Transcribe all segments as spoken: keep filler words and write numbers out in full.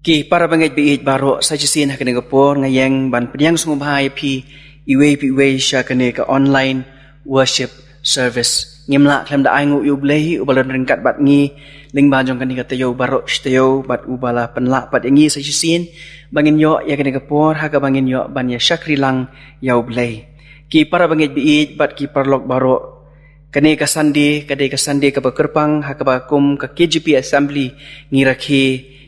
Ki para bangeit baieit baroh, sa shisien ha kane ka por nga ïeng ban pdiang sngewbha ïa phi iwei pa iwei sha kane ka online worship service. Ngim lah khlem da ainguh ïa U Blei uba la don ryngkat bad ngi lyngba jong kane ka taïew baroh shi taïew bad uba la pynlah pat ïa ngi sa shisien ba ngin ïoh ïa kane ka por ha kaba ngin ïoh ban ïa shakri lang ïa U Blei. Ki para bangeit baieit bad ki paralok baroh, kane ka Sunday ka dei ka Sunday kaba kyrpang ha kaba kum ka K J P Assembly ngi rakhe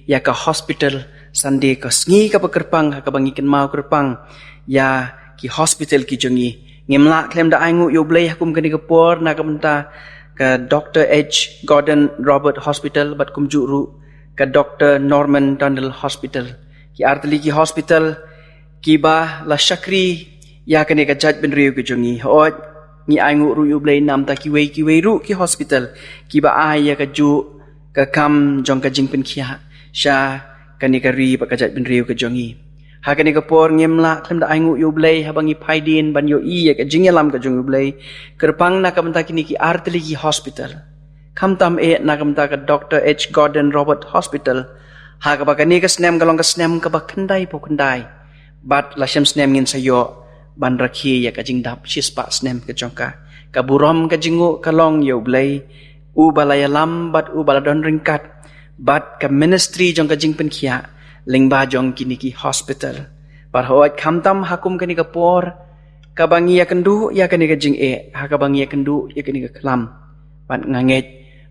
ïa ka Hospital Sunday, ka sngi kaba kyrpang ha kaba ngi kynmaw kyrpang ïa ki hospital ki jong ngi. Ngim lah khlem da ainguh ïa U Blei ha kum kane ka por na ka bynta ka Doctor H Gordon Roberts Hospital bad kumjuh ruh ka Doctor Norman Turnbull Hospital. Ki artylli ki hospital kiba la shakri ïa kane ka jaitbynriew ka jong ngi. Hooid, ngi ainguh ruh ïa U Blei namta kiwei kiwei ruh ki hospital kiba ai ïa kajuh ka kam jong ka jingpynkhiah sha kane ka ri bad ka jaitbynriew ka jong ngi. Ha kane ka por ngim lah khlem da ainguh ïa U Blei haba ngi phai dien ban ïohi ïa ka jingïalam ka jong U Blei. Kyrpang na ka bynta kine ki artylli ki hospital, khamtam eh na ka bynta ka Doctor H Gordon Roberts Hospital, ha kaba kane ka snem ka long ka snem kaba khyndai phew khyndai. Bad la shem snem ngin sa ïoh ban rakhe ïa ka jingdap shispah snem ka jong ka. Ka burom ka jingnguh ka long ïa U Blei uba la ïalam bad uba la don ryngkat bad ka ministry jong ka jingpynkhiah lyngba jong kine ki hospital. Bad hooid, khamtam ha kum kane ka por kaba ngi ïakynduh ïa kane ka jingeh, ha kaba ngi ïakynduh ïa kane ka khlam, bad nga ngeit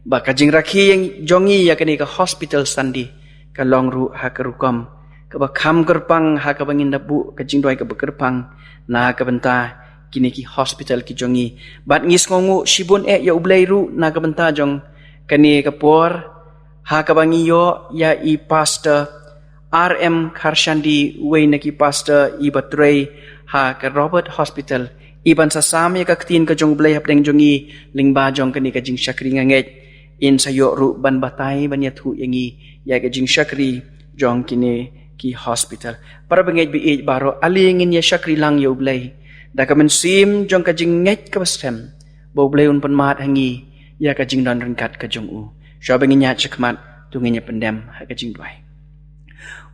ba ka jingrakhe jong ngi ïa kane ka Hospital Sunday ka long ruh ha ka rukom kaba kham kyrpang ha kaba ngin da buh ka jingduwai kaba kyrpang na ka bynta kine ki hospital ki jong ngi. Bad ngi sngewnguh shibun eh ïa U Blei ruh na ka bynta jong kane ka por ha kaba ngi ïoh ïa i Pastor R M Kharshandi, uwei na ki pastor iba trei ha ka Roberts Hospital, iban sa sam ïa ka ktien ka jong U Blei hapdeng jong ngi lyngba jong kane ka jingshakri. Nga ngeit in sa ïoh ruh ban batai ban ïathuh ïa ngi ïa ka jingshakri jong kine ki hospital. Para bangeit baieit baroh, ale ngin ïa shakri lang ïa U Blei da ka mynsiem jong ka jingngeit kaba skhem ba U Blei un pynmad ha ngi ïa ka jingdon ryngkat ka jong u. Shuwa ba ngin ïaid shakhmat, to ngin ïa pyndem ha ka jingduwai.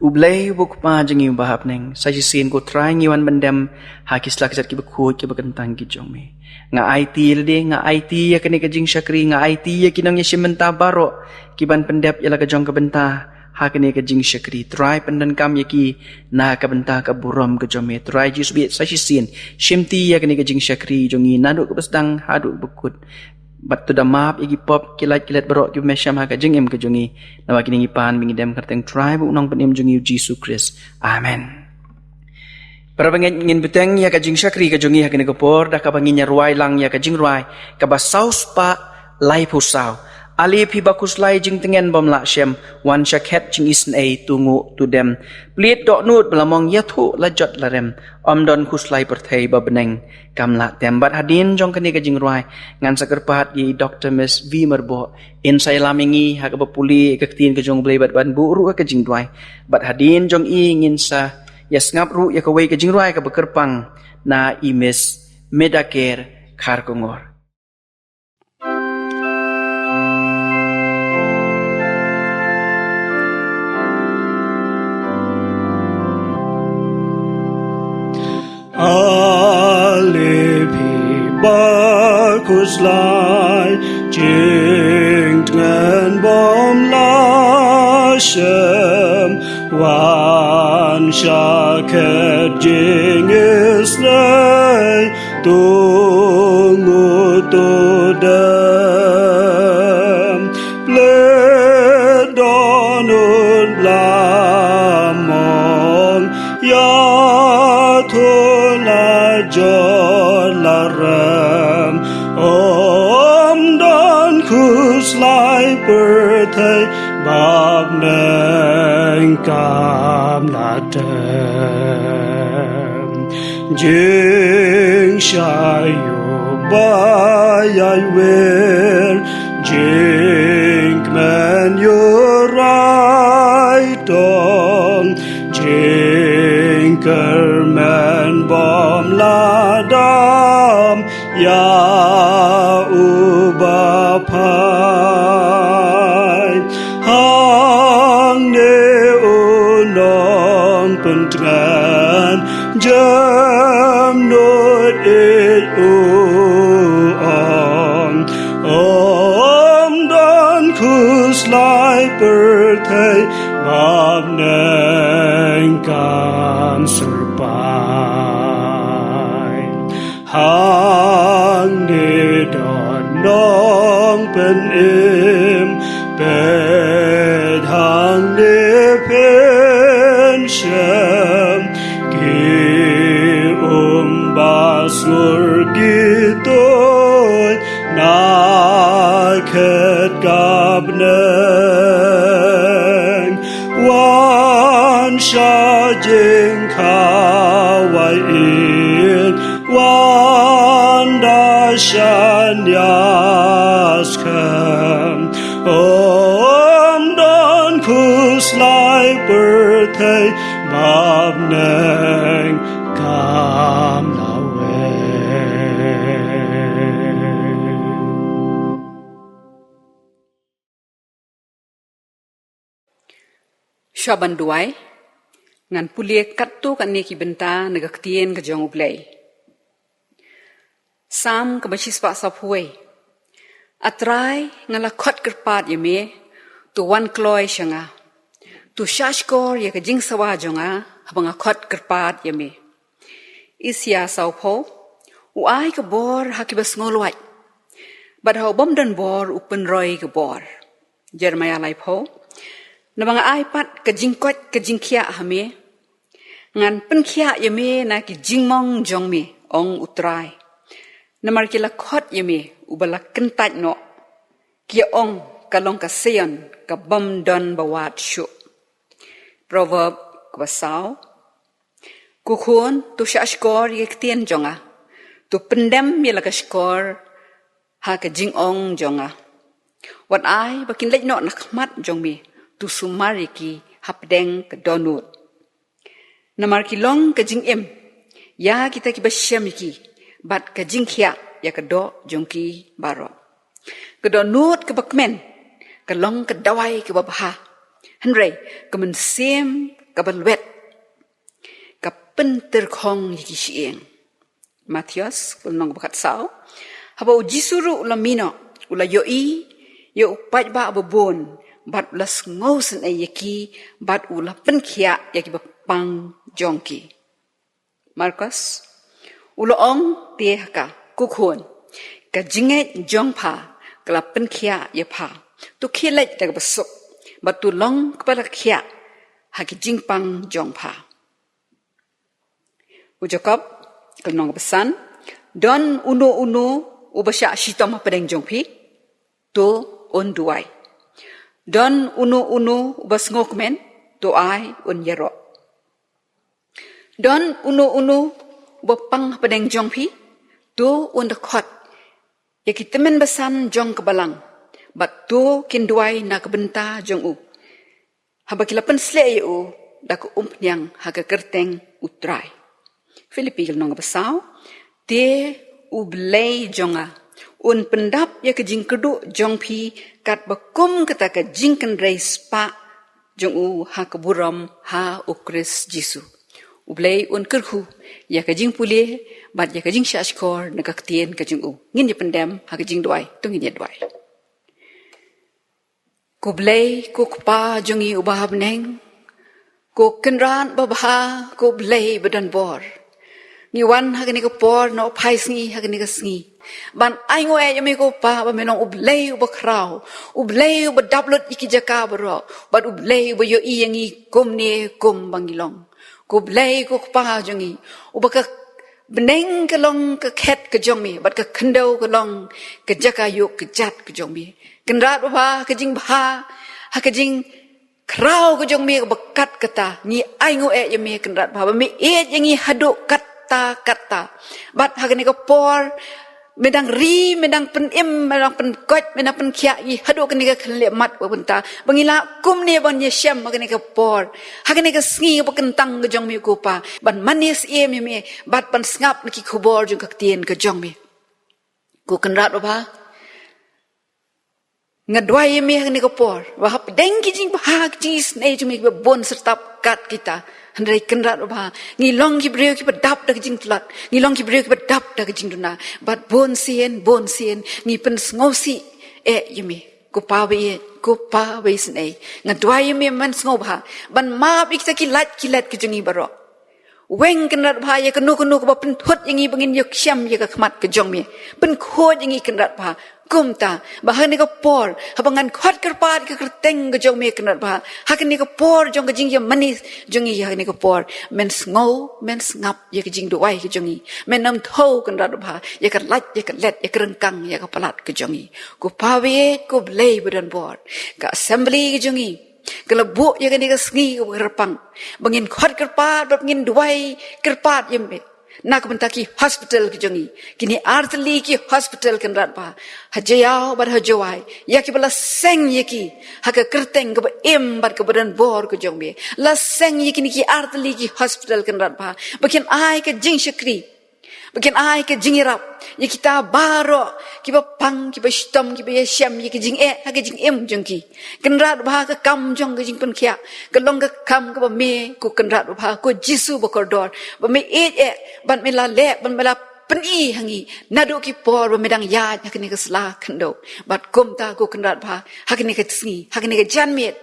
U Blei uba U Kpa jong ngi uba ha bneng, sa shisien ko Trai ngi wan pyndem ha ki slajat kiba khuid kiba kyntang ki jong me. Nga aiti lade, nga aiti ïa kane ka jingshakri, nga aiti ïa ki nongïashim bynta baroh kiban pyndep ïa la ka jong ka bynta ha kane ka jingshakri. Trai pyndonkam ïa ki na ka bynta ka burom ka jong me. Trai Jisu baieit, sa shisien shimti ïa kane ka jingshakri jong ngi naduh kaba sdang haduh kaba kut. Bad to da map ïa ki pop, ki lait ki let baroh kiba me shem ha ka jingim ka jong ngi. Namar kine ngi pan bad ngi dem ha ka kyrteng Trai bad U Nongpynim jong ngi U Jisu Khrist. Amen. Para bangeit, ngin bteng ïa ka jingshakri ka jong ngi ha kane ka por da kaba ngin ïa rwai lang ïa ka jingrwai kaba saw spah laiphew saw. Ale phi ba khuslai jingtngen bym lah shem, wan sha khet jingisynei, to nguh to dem. Plied dohnud ba la mong, ïathuh la jot la rem. Ym don khuslai pyrthei ba bneng kam lah tem. Bad hadien jong kane ka jingrwai ngan sa kyrpad ïa i Doctor Miss V Myrboh in sa ïalam ïa ngi ha kaba pule ïa ka ktien ka jong U Blei bad ban buh ruh ha ka jingduwai. Bad hadien jong i ngin sa ïa sngap ruh ïa kawei ka jingrwai kaba kyrpang na i Miss Medaker Kharkongor. Ale phi ba khuslai jingtngen bym lah shem, wan sha khet jingisynei, to nguh to dem. Plied dohnud ba la mong, ïathuh la jot la rem. Ym don khuslai pyrthei ba bneng kam lah tem. Jingshai uba ïai wir, jingkmen ïuh rai tong, jingkyrmen bym lah dam, ïa uba phai. Hangne u Em nud ïeit u ong, ym don khuslai pyrthei, ba bneng kan syrpai. Hangne don nongpynim, peit hangne pynshem, ki um ba sngur ki tuid, na khet ka bneng. Wan sha jingkhawai ïeit, wan da shaniah skhem. Ym don khuslai pyrthei, ba bneng kam lawei. Shuwa ban duwai, ngan pule katto katne ki bynta na ka ktien ka jong U Blei. Salm kaba shispah sawphew wei. A Trai, nga la khot kyrpad ïa me, to wan kloi sha nga. To shahshkor ïa ka jingsawa jong nga, haba nga khot kyrpad ïa me. Isaïah sawphew. U ai ka bor ha kiba sngewlwait, bad ha u bym don bor u pynroi ka bor. Jeremiah laiphew. Naba nga ai pat ka jingkoit ka jingkhiah ha me, ngan pynkhiah ïa me na ki jingmong jong me, ong U Trai. Namar ki la khot ïa me uba la kyntait noh, ki ong, ka long ka Sion kaba ym don ba wad shuh. Proverb kaba saw. Ko khun, to shahshkor ïa ka ktien jong nga, to pyndem ïa la ka shkor ha ka jingong jong nga. Wat ai ba kin leit noh na khmat jong me, to sumar ïa ki hapdeng ka dohnud. Namar ki long ka jingim ïa kita kiba shem ïa ki, bad ka jingkhiah ïa ka doh jong ki baroh. Ka dohnud kaba kmen ka long ka dawai kaba bha, hynrei ka mynsiem kaba lwet ka pyntyrkhong ïa ki shyieng. Mathaios, ka lynnong ba khatsaw. Haba U Jisu ruh u la mih noh, u la ïohi ïa u paidbah ba bun, bad u la sngewsynei ïa ki, bad u la pynkhiah ïa kiba pang jong ki. Markos, u la ong te ha ka, ko khun, ka jingngeit jong pha ka la pynkhiah ïa pha. To khie leit da kaba suk, bad to long kaba la khiah ha ki jingpang jong pha. U Jakob, ka lynnong ba san. Don uno uno uba shah shitom hapdeng jong phi, to un duwai. Don uno uno uba sngewkmen, to ai un ïaroh. Don uno uno uba pang hapdeng jong phi, to un da khot ïa ki tymmen basan jong ka balang, bad to kin duwai na ka bynta jong u, haba ki la pynsleh ïa u da ka umphniang ha ka kyrteng U Trai. Philippi, ka lynnong ba saw. Te U Blei jong nga un pyndap ïa ka jingkyrduh jong phi katba kum kata ka jingkynrei spah jong u ha ka burom ha U Khrist Jisu. U Blei un kyrkhu ïa ka jingpule bad ïa ka jingshahshkor na ka ktien ka jong u. Ngin ïa pyndem ha ka jingduwai, to ngin ïa duwai. Ko Blei, ko Kpa jong ngi uba ha bneng, ko Kynrad babha, ko Blei ba don bor. Ngi wan ha kane ka por, noh phai sngi ha kane ka sngi, ban ainguh ïa me ko Pa, ba me long U Blei uba khraw, U Blei uba dap lut ïa ki jaka baroh, bad U Blei uba ïohi ïa ngi kumne kumba ngi long. Ko Blei, ko Kpa jong ngi, uba ka bneng ka long ka khet ka jong me, bad ka khyndew ka long ka jaka ïuh kjat ka jong me. Kynrad babha, ha ka jingbha, ha ka jingkhraw ka jong me kaba kat kata, ngi ainguh ïa me Kynrad babha, ba me ïeit ïa ngi haduh katta katta. Bad ha kane ka por, me dang ri, me dang pynim, me dang pynkoit, me dang pynkhiah ïa ngi haduh kane ka khlieh mat ba mynta, ba ngi lah kumne ban ïashem ha kane ka por, ha kane ka sngi ba kyntang ka jong me ko Pa, ban mane syiem ïa me, bad ban sngap na ki khubor jong ka ktien ka jong me. Ko Kynrad babha, nga duwai ïa me ha kane ka por, ba hapdeng ki jingbha, ki jingisynei jong me kiba bun syrtap kat kita, Hynrei Kynrad babha, ngi long ki briew kiba dap da ka jingtlot, ngi long ki briew kiba dap da ka jingduna. Bad bun sien, bun sien, ngi pynsngewsih eh ïa me. Ko Pa ba ïeit, ko Pa ba isynei. Nga duwai ïa me, men sngewbha ban map ïa kita ki lait ki let ki jong ngi baroh. Weng Kynrad babha ïa kano kano kaba pynthut ïa ngi ba ngin ïoh shem ïa ka khmat ka jong me. Pynkhuid ïa ngi Kynrad babha. Kumta ba ha kane ka por, haba ngan khot kyrpad ïa ka kyrteng ka jong me Kynrad babha, ha kane ka por jong ka jingïamane jong ngi, ha kane ka por, men sngew, men sngap ïa ka jingduwai ka jong ngi. Men ym thew Kynrad babha ïa ka lait, ïa ka let, ïa ka ryngkang, ïa ka palat ka jong ngi. Ko Pa ba ïeit, ko Blei ba don bor, ka assembly ka jong ngi ka la buh ïa kane ka sngi kaba kyrpang ba ngin khot kyrpad, ba ngin duwai kyrpad ïa me na ka bynta ki hospital ki jong ngi. Kine artylli ki hospital Kynrad babha, ha Jaïaw bad ha Jowai, ïa kiba la seng ïa ki ha ka kyrteng kaba im bad kaba don bor ka jong me. La seng ïa kine ki artylli ki hospital Kynrad babha ba kin ai ka jingshakri, ba kin ai ka jingïarap ïa kita baroh kiba pang, kiba shitom, kiba ïashem ïa ka jingeh ha ka jingim jong ki. Kynrad babha, ka kam jong ka jingpynkhiah ka long ka kam kaba me, ko Kynrad babha, ko Jisu bakordor, ba me ïeit eh, bad me la leh, bad me la pyni ha ngi naduh ki por ba me dang ïaid ha kane ka sla khyndew. Bad kumta ko Kynrad babha, ha kane ka sngi, ha kane ka janmiet,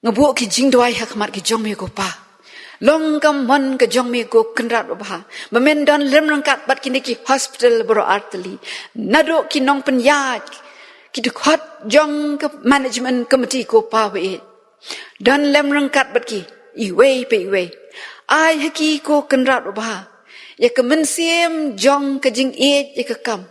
nga buh ki jingduwai ha khmat ki jong me ko Pa. Long ka mon ka jong me ko Kynrad babha ba men don lem ryngkat bad kine ki hospital baroh artylli. Naduh ki nongpynïaid, ki dkhot jong ka management committee ko Pa ba ïeit, don lem ryngkat bad ki iwei pa iwei. Ai ha ki ko Kynrad babha ïa ka mynsiem jong ka jingïeit ïa ka kam,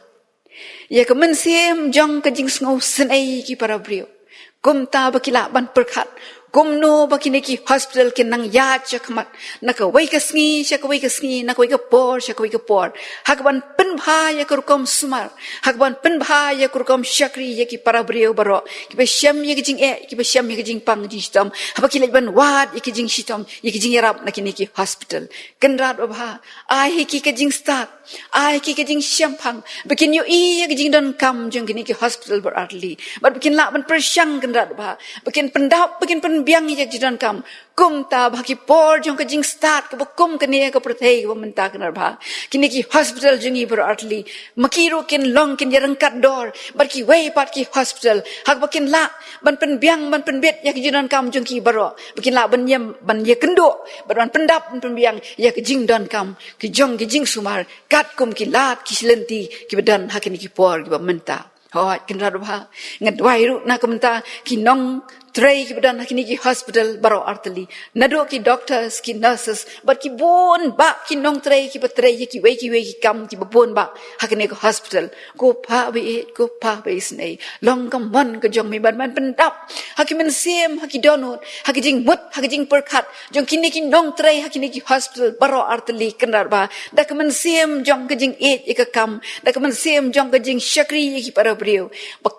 ïa ka mynsiem jong ka jingsngew synei ki para briew. Kumta ba ki lah ban pyrkhat kumno ba kine ki hospital kin nang ïaid shakhmat na kawei ka sngi sha kawei ka sngi, na kawei ka por sha kawei ka por, ha kaban pynbha ïa ka rukom sumar, ha kaban pynbha ïa ka rukom shakri ïa ki para briew baroh kiba shem ïa ka jingeh, kiba shem ïa ka jingpang jingshitom, haba ki leit ban wad ïa ka jingshitom, ïa ka jingïarap na kine ki hospital. Kynrad babha, ai ha ki ka jingstad, ai ha ki ka jingshemphang ba kin ïohi ïa ka jingdonkam jong kine ki hospital baroh artylli, bad ba kin lah ban pyrshang Kynrad babha, ba kin pyndap, ba kin pynbiang ïa ka jingdonkam. Kumta ba ha ki por jong ka jingstad kaba kum kane ka pyrthei kaba mynta Kynrad babha, kine ki hospital jong ngi baroh artylli, ma ki ruh kin long, kin ïaryngkat dor bad kiwei pat ki hospital, ha kaba kin lah ban pynbiang, ban pynbit ïa ka jingdonkam jong ki baroh, ba kin lah ban ïam, ban ïakynduh bad ban pyndap, ban pynbiang ïa ka jingdonkam ki jong ki jingsumar katkum ki lad ki lynti kiba don ha kine ki por kiba mynta. Hooid Kynrad babha, nga duwai ruh na ka bynta ki nongtrei kiba don ha kine ki hospital baroh artylli, naduh ki doctors, ki nurses bad ki bun bah ki nongtrei kiba trei ïa kiwei kiwei ki kam kiba bun bah ha kine ki hospital. Ko Pa ba ïeit, ko Pa ba isynei, long ka mon ka jong me ban, ban pyndap ha ki mynsiem, ha ki dohnud, ha ki jingmut, ha ki jingpyrkhat jong kine ki nongtrei ha kine ki hospital baroh artylli Kynrad babha, da ka mynsiem jong ka jingïeit ïa ka kam, da ka mynsiem jong ka jingshakri ïa ki para briew. Ba,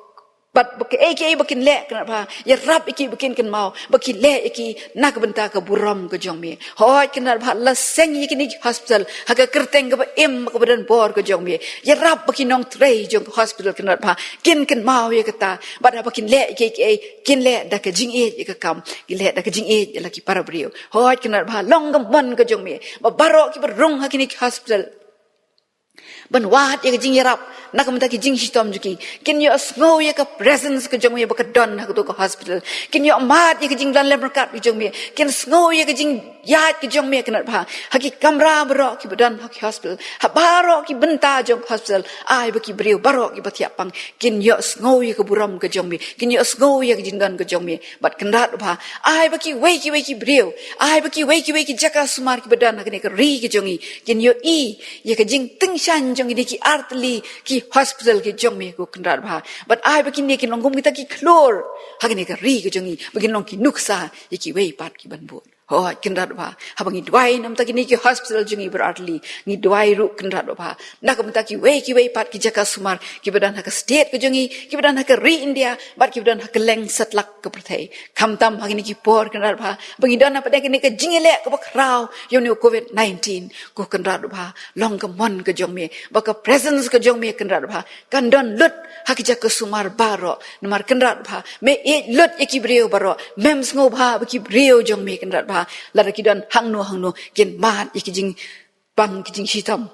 bad ba kaei kaei ba kin leh Kynrad babha, ïarap ïa ki ba kin kynmaw ba ki leh ïa ki na ka bynta ka burom ka jong me. Hooid Kynrad babha, la seng ïa kine ki hospital ha ka kyrteng kaba im, kaba don bor ka jong me. Ïarap ba ki nongtrei jong ka hospital Kynrad babha kin kynmaw ïa kata, bad haba kin leh ïa kiei kiei, kin leh da ka jingïeit ïa ka kam, kin leh da ka jingïeit ïa la ki para briew. Hooid Kynrad babha, long ka mon ka jong me ba baroh kiba rung ha kine ki hospital ban wad ïa ka jingïarap na ka bynta ki jingshitom jong ki, kin ïohsngew ïa ka presence ka jong me ba ka don ha kato ka hospital, kin ïohmad ïa ka jingdon lem ryngkat ka jong me, kin sngew ïa ka jingïaid ka jong me Kynrad babha ha ki kamra baroh kiba don ha ki hospital, ha baroh ki bynta jong ka hospital. Ai ba ki briew baroh kiba thiah pang kin ïohsngew ïa ka burom ka jong me, kin ïohsngew ïa ka jingdon ka jong me. Bad Kynrad babha, ai ba kiwei kiwei ki briew, ai ba kiwei kiwei ki jaka sumar kiba don ha kane ka ri ka jong ngi kin ïohi ïa ka jingtyngshaiñ jong kine ki artylli ki hospital ki jong me ko Kynrad babha. Bad ai ba kine kin long kum kita ki khlur ha kane ka ri ka jong ngi, ba kin long ki nuksa ïa kiwei pat ki ban bun. Hooid, Kynrad Bha, haba ngi duwai namar kine ki hospital jong ngi baroh artylli, ngi duwai ruh Kynrad Bha, na ka bynta kiwei kiwei pat ki jaka sumar kiba don ha ka state ka jong ngi, kiba don ha ka ri India, bad kiba don ha kylleng satlak ka pyrthei. Khamtam ha kine ki por Kynrad Bha, ba ngi don hapdeng kane ka jingïaleh kaba khraw ïa une u covid nineteen, ko Kynrad Bha, long ka mon ka jong me, ba ka presence ka jong me Kynrad Bha kan don lut ha ki jaka sumar baroh. Namar Kynrad Bha, me ïeit lut ïa ki briew baroh, mem sngewbha ba ki briew jong me Kynrad Bha, lada ki don hangno hangno, kin mad ïa ki jingpang ki jingshitom.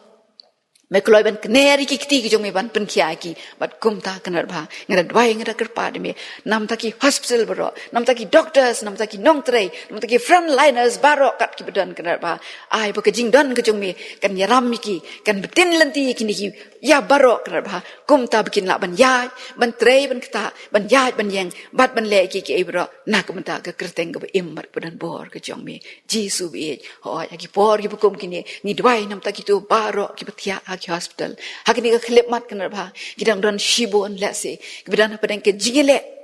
Me kloi ban kner ïa ki kti ki jong me ban pynkhia ïa ki. Bad kumta Kynrad Bha, nga da duwai, nga da kyrpad ïa me namar ki hospital baroh, namar ki doctors, namar ki nongtrei, namar ki frontliners baroh kat kiba don Kynrad Bha. Ai ba ka jingdon ka jong me kan ïaram ïa ki, kan btin lynti ïa kine ki ïa baroh Kynrad Bha, kumta ba kin lah ban ïaid, ban trei, ban ktah, ban ïaid, ban ïeng, bad ban leh ïa kiei kiei baroh na ka bynta ka kyrteng kaba im bad kaba don bor ka jong me. Jisu ba ïeit, hooid, ha ki por kiba kum kine, ngi duwai namar kito baroh kiba thiah ha ki hospital. Ha kine ki khyllipmat Kynrad Bha, ki dang don shibun lehse kiba don hapdeng ka jingïaleh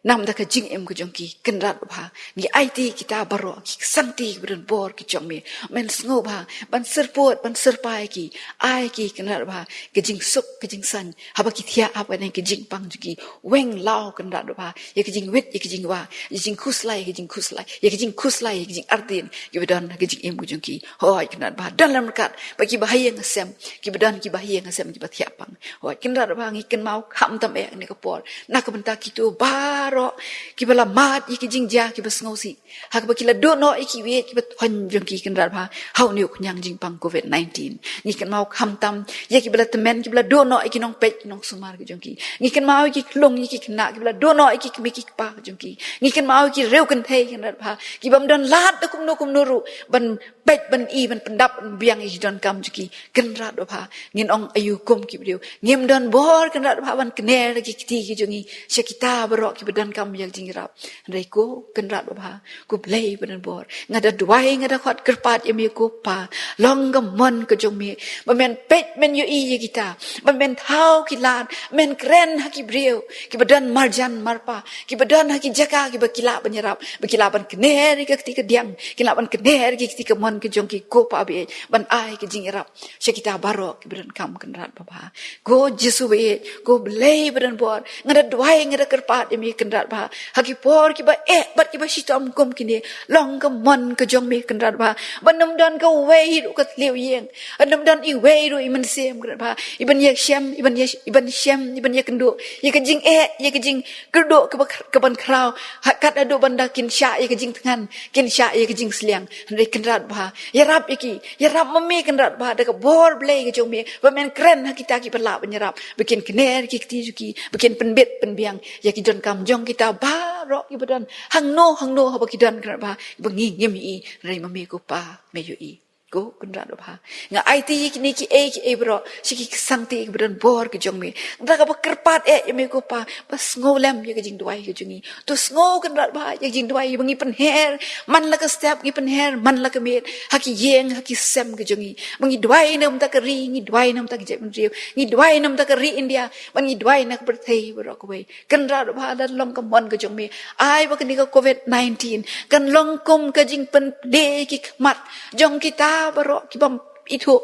namar ka jingim ka jong ki Kynrad Bha. Ngi aiti kita baroh ki sangti kiba don bor ki jong me, men sngewbha ban syrpud, ban syrpai ïa ki, ai ïa ki Kynrad Bha ka jingsuk ka jingsan haba ki thiah hapdeng ka jingpang jong ki. Weng law Kynrad Bha ïa ka jingwit ïa ka jingwa, ïa ka jingkhuslai ïa ka jingkhuslai, ïa ka jingkhuslai ïa ka jingartatien kiba don ha ka jingim ka jong ki. Hooid Kynrad Bha, don lem ryngkat bad kiba ha ïing ha sem, kiba don kiba ha ïing ha sem kiba thiah pang. Hooid Kynrad Bha, ngi kynmaw khamtam eh ha kane ka por na ka bynta kito baroh kiba la mad ïa ki jingjia kiba sngewsih, ha kaba ki la duh noh ïa ki wieit kiba thoiñ jong ki Kynrad Bha ha une u khñiang jingpang covid nineteen. Ngi kynmaw khamtam ïa kiba la tymmen, kiba la duh noh ïa ki nongpeit ki nongsumar ki jong ki. Ngi kynmaw ïa ki khlung ïa ki khynnah kiba la duh noh ïa ki kmie ki kpa ki jong ki. Ngi kynmaw ïa ki riew kynthei Kynrad Bha, ki bym don lad da kumno kumno ruh ban peit, ban ïohi, ban pyndap, ban biang ïa ki jingdonkam jong ki Kynrad Bha. Ngin ong aïu kum ki briew, ngim don bor Kynrad Bha ban kner ïa ki kti ki jong ngi sha kita baroh kiba donkam ïa ka jingïarap. Hynrei ko Kynrad Bha, ko Blei ba don bor, nga da duwai, nga da khot kyrpad ïa me ko Pa, long ka mon ka jong me ba men peit, men ïohi ïa kita, ba men thaw ki lad, men kren ha ki briew kiba don marjan marpa, kiba don ha ki jaka kiba ki lah ban ïarap, ba ki lah ban kner ïa ka kti ka diang, ki lah ban kner ïa ka kti ka mon ka jong ki ko Pa ba ïeit, ban ai ka jingïarap sha kita baroh kiba donkam Kynrad Bha. Ko Jisu ba ïeit, ko Blei ba don bor, nga da duwai, nga da kyrpad ïa me Kynrad Bha, ha ki por kiba eh bad kiba shitom kum kine, long ka mon ka jong me Kynrad Bha, ban ym don kawei ruh ka thliew ïing, ban ym don iwei ruh i mynsiem Kynrad Bha, iban ïashem, iban ïa, iban shem, iban ïakynduh ïa ka jingeh, ïa ka jingkyrduh kaba, kaban khraw, ha, kat haduh ban da kin shah ïa ka jingthngan, kin shah ïa ka jingsliang. Hynrei Kynrad Bha, ïarap ïa ki, ïarap ma me Kynrad Bha da ka bor Blei ka jong me, ba men kren ha kita kiba lah ban ïarap, ba kin kner ki kti jong ki, ba kin pynbit pynbiang ïa ki jingdonkam jong kita baroh kiba don hangno hangno haba ki don Kynrad Bha, ba ngi ngim ïohi, hynrei ma me ko Pa me ïohi. Ko Kynrad Bha, nga aiti ïa kine kiei kiei baroh sha ki sangti kiba don bor ki jong me. Da kaba kyrpad eh ïa me ko Pa, ba sngew lem ïa ka jingduwai ka jong ngi. To sngew Kynrad Bha ïa ka jingduwai ba ngi pynher man la ka step, ngi pynher man la ka miet ha ki ïing ha ki sem ki jong ngi. Ba ngi duwai na ka bynta ka ri, ngi duwai na ka bynta ka jaitbynriew, ngi duwai na ka bynta ka ri India, ba ngi duwai na ka pyrthei baroh kawei. Kynrad Bha, lada long ka mon ka jong me, ai ba kane ka covid nineteen kan long kum ka jingpynplie ki khmat jong kita baroh ki bym ithuh,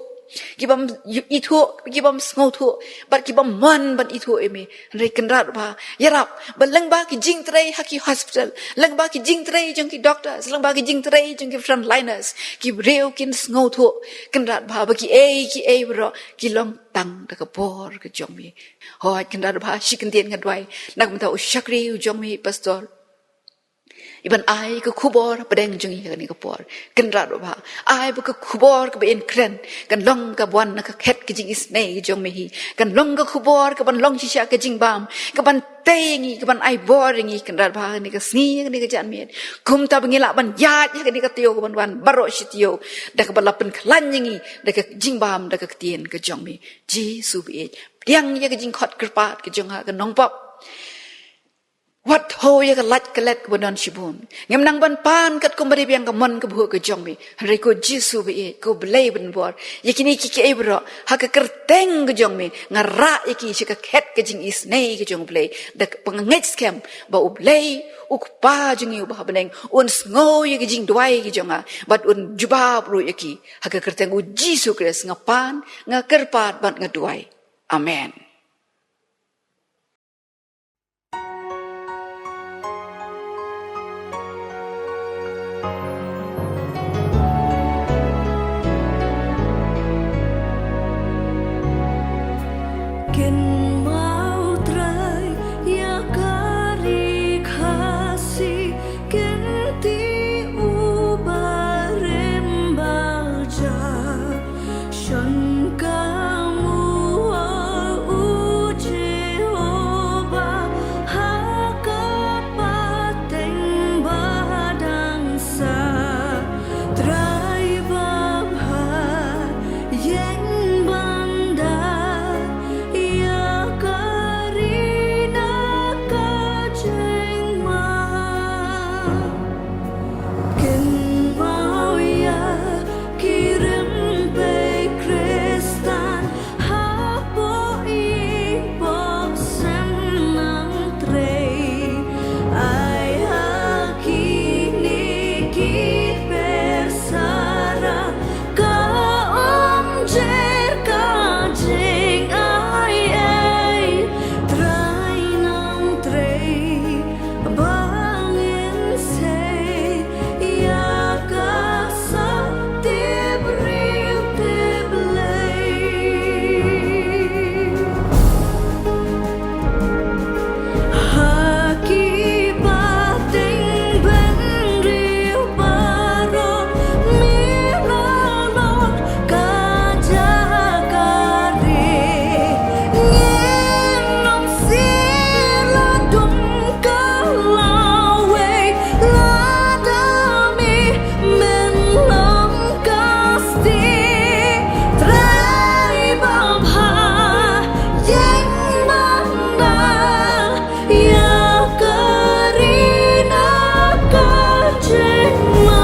ki bym ithuh, ki bym sngewthuh, bad ki bym mon ban ithuh ïa me. Hynrei Kynrad Bha, ïarap ba lyngba ki jingtrei ha ki hospital, lyngba ki jingtrei jong ki doctors, lyngba ki jingtrei jong ki frontliners, ki briew kin sngewthuh Kynrad Bha, ba kiei kiei baroh ki long tang da ka bor ka jong me. Hooid Kynrad Bha, shi kyntien nga duwai na ka bynta u shakri u jong me Pastor, iban ai ka khubor hapdeng jong ngi ha kane ka por. Kynrad Bha, ai ba ka khubor kaba yn kren kan long kaba wan na ka khet ka jingisynei ka jong me hi. Kan long ka khubor kaban long shisha ka jingbam, kaban tei ïa ngi, kaban ai bor ïa ngi Kynrad Bha, ha kane ka sngi, ha kane ka janmiet. Kumta ba ngi lah ban ïaid ha kane ka taïew kaban wan baroh shi taïew da kaba la pynkhlaiñ ïa ngi da ka jingbam, da ka ktien ka jong me. Jisu ba ïeit, pdiang ïa ka jingkhot kyrpad ka jong nga ka nongpop. Wat ho ïa ka lait ka let kaba don shibun. Ngim nang ban pan katkum ba dei biang ka mon ka buh ka jong mi. Hynrei ko Jisu ba ïeit, ko Blei ban bor. Ïa kine ki kiei baroh, ha ka kyrteng ka jong mi, nga rah ïa ki sha ka khet ka jingisynei ka jong U Blei. Da ka pangngeit skhem ba U Blei, U Kpa jong ngi uba ha bneng, un sngew ïa ka jingduwai ka jong nga, bad un jubab ruh ïa ki. Ha ka kyrteng U Jisu Khrist nga pan, nga kyrpad bad nga duwai. Amen. Kynmaw Trai ïa ka ri Khasi, kynti u barim ba ja. Shon ka mual u Jehobah ha ka pateng ba dang sah. Trai babha ïeng ban da ïa ka ri na ka jingma. Kynmaw ïa ki rympei Khristan hapoh i bok sem nang trei. Ai ha kine ki persara ka um jer ka jingai ei. Trai nang trei ba ngin sei ïa ka sah tip briew tip Blei. Ha ki pateng bynriew baroh, me la long ka jaka ri. Ngin ym sir la dum ka lawei, lada me men long ka sti. Trai babha ïeng ban da ïa ka ri na ka jingma.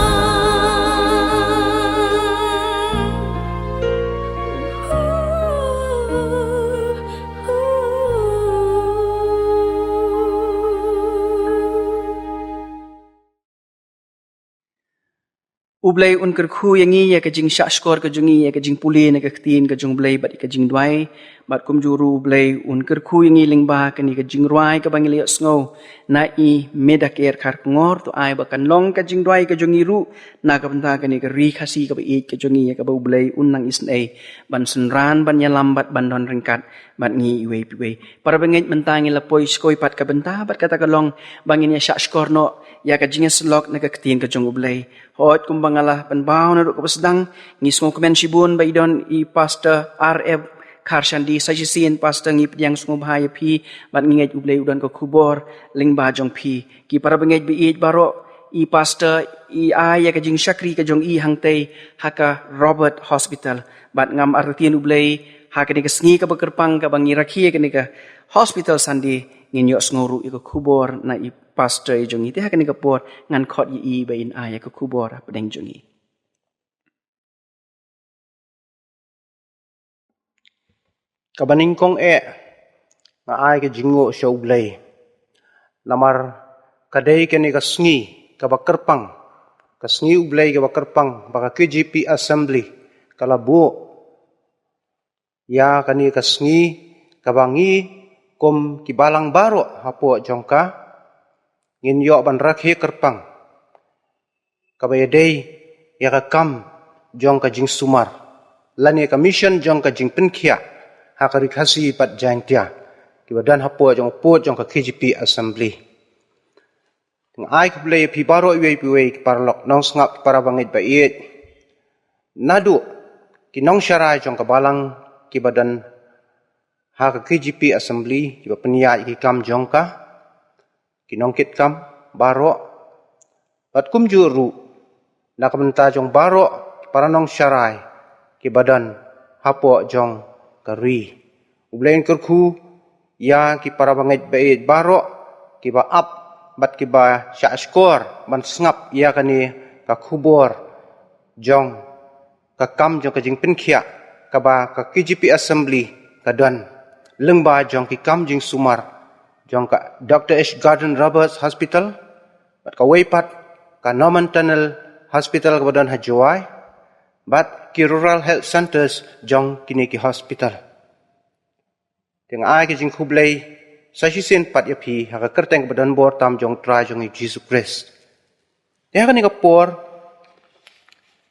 U Blei un kyrkhu ïa ngi ïa ka jingshahshkor ka jong ngi, ïa ka jingpule na ka ktien ka jong U Blei bad ïa ka jingduwai. Bad kumjuh ruh U Blei un kyrkhu ïa ngi lyngba kane ka jingrwai kaba ngi la ïohsngew na i Medaker Kharkongor, to ai ba kan long ka jingduwai ka jong ngi ruh na ka bynta kane ka ri Khasi kaba ïeit ka jong ngi, ïa kaba U Blei un nang isynei ban synran, ban ïalam bad ban don ryngkat bad ngi iwei pa iwei. Para bangeit, mynta ngi la poi shkoi pat ka bynta bad kata ka long ba ngin ïa shahshkor noh ïa ka jingïasyllok na ka ktien ka jong U Blei. Hooid, kumba nga la pynpaw naduh kaba sdang, ngi sngewkmen shibun ba i don i Pastor R F Kharshandi. Sa shisien Pastor, ngi pdiang sngewbha ïa phi bad ngi ngeit U Blei u don ka khubor lyngba jong phi. Ki para bangeit ba ïeit baroh, i Pastor i ai ïa ka jingshakri ka jong i hangtei ha ka Robert Hospital. Bad ngam artatien, U Blei ha kane ka sngi kaba kyrpang kaba ngi rakhe ïa kane ka Hospital Sunday, ngin ïohsngew ruh ïa ka khubor na i Pastor i jong ngi. Te ha kane ka por ngan khot ïa i ba in ai ïa ka khubor hapdeng jong ngi. Kaba nyngkong eh, nga ai ka jingnguh sha U Blei. Namar ka dei kane ka sngi kaba kyrpang, ka sngi U Blei kaba kyrpang ba ka K J P Assembly ka la buh ïa kane ka sngi kaba ngi kum ki balang baroh hapoh jong ka ngin ïoh ban rakhe kyrpang kaba ïadei ïa ka kam jong ka jingsumar lane ka mission jong ka jingpynkhiah ha ka Ri Khasi bad Jaintia kiba don hapoh jong u pud jong ka K J P Assembly. Nga ai khublei ïa phi baroh iwei pa iwei, ki paralok nongsngap, ki para bangeit ba ïeit, naduh ki nongsharai jong ka balang kiba don ha ka K J P Assembly kiba pynïaid ïa ki kam jong ka, ki nongkitkam baroh, bad kumjuh ruh na ka bynta jong baroh ki para nongsharai kiba don hapoh jong ka ri. U Blei un kyrkhu ïa ki para bangeit ba ïeit baroh kiba ap bad kiba shah shkor ban sngap ïa kane ka khubor jong ka kam jong ka jingpynkhiah kaba ka K J P Assembly ka don lyngba jong ki kam jingsumar jong ka Doctor H Gordon Roberts Hospital bad kawei pat ka Norman Tunnel Hospital kaba don ha Jowai bad ki Rural Health Centres jong kine ki hospital. Te nga ai ka jingkhublei sa shisien pat ïa phi ha ka kyrteng kaba donbor tam jong U Trai jong ngi Jisu Khrist. Te ha kane ka por,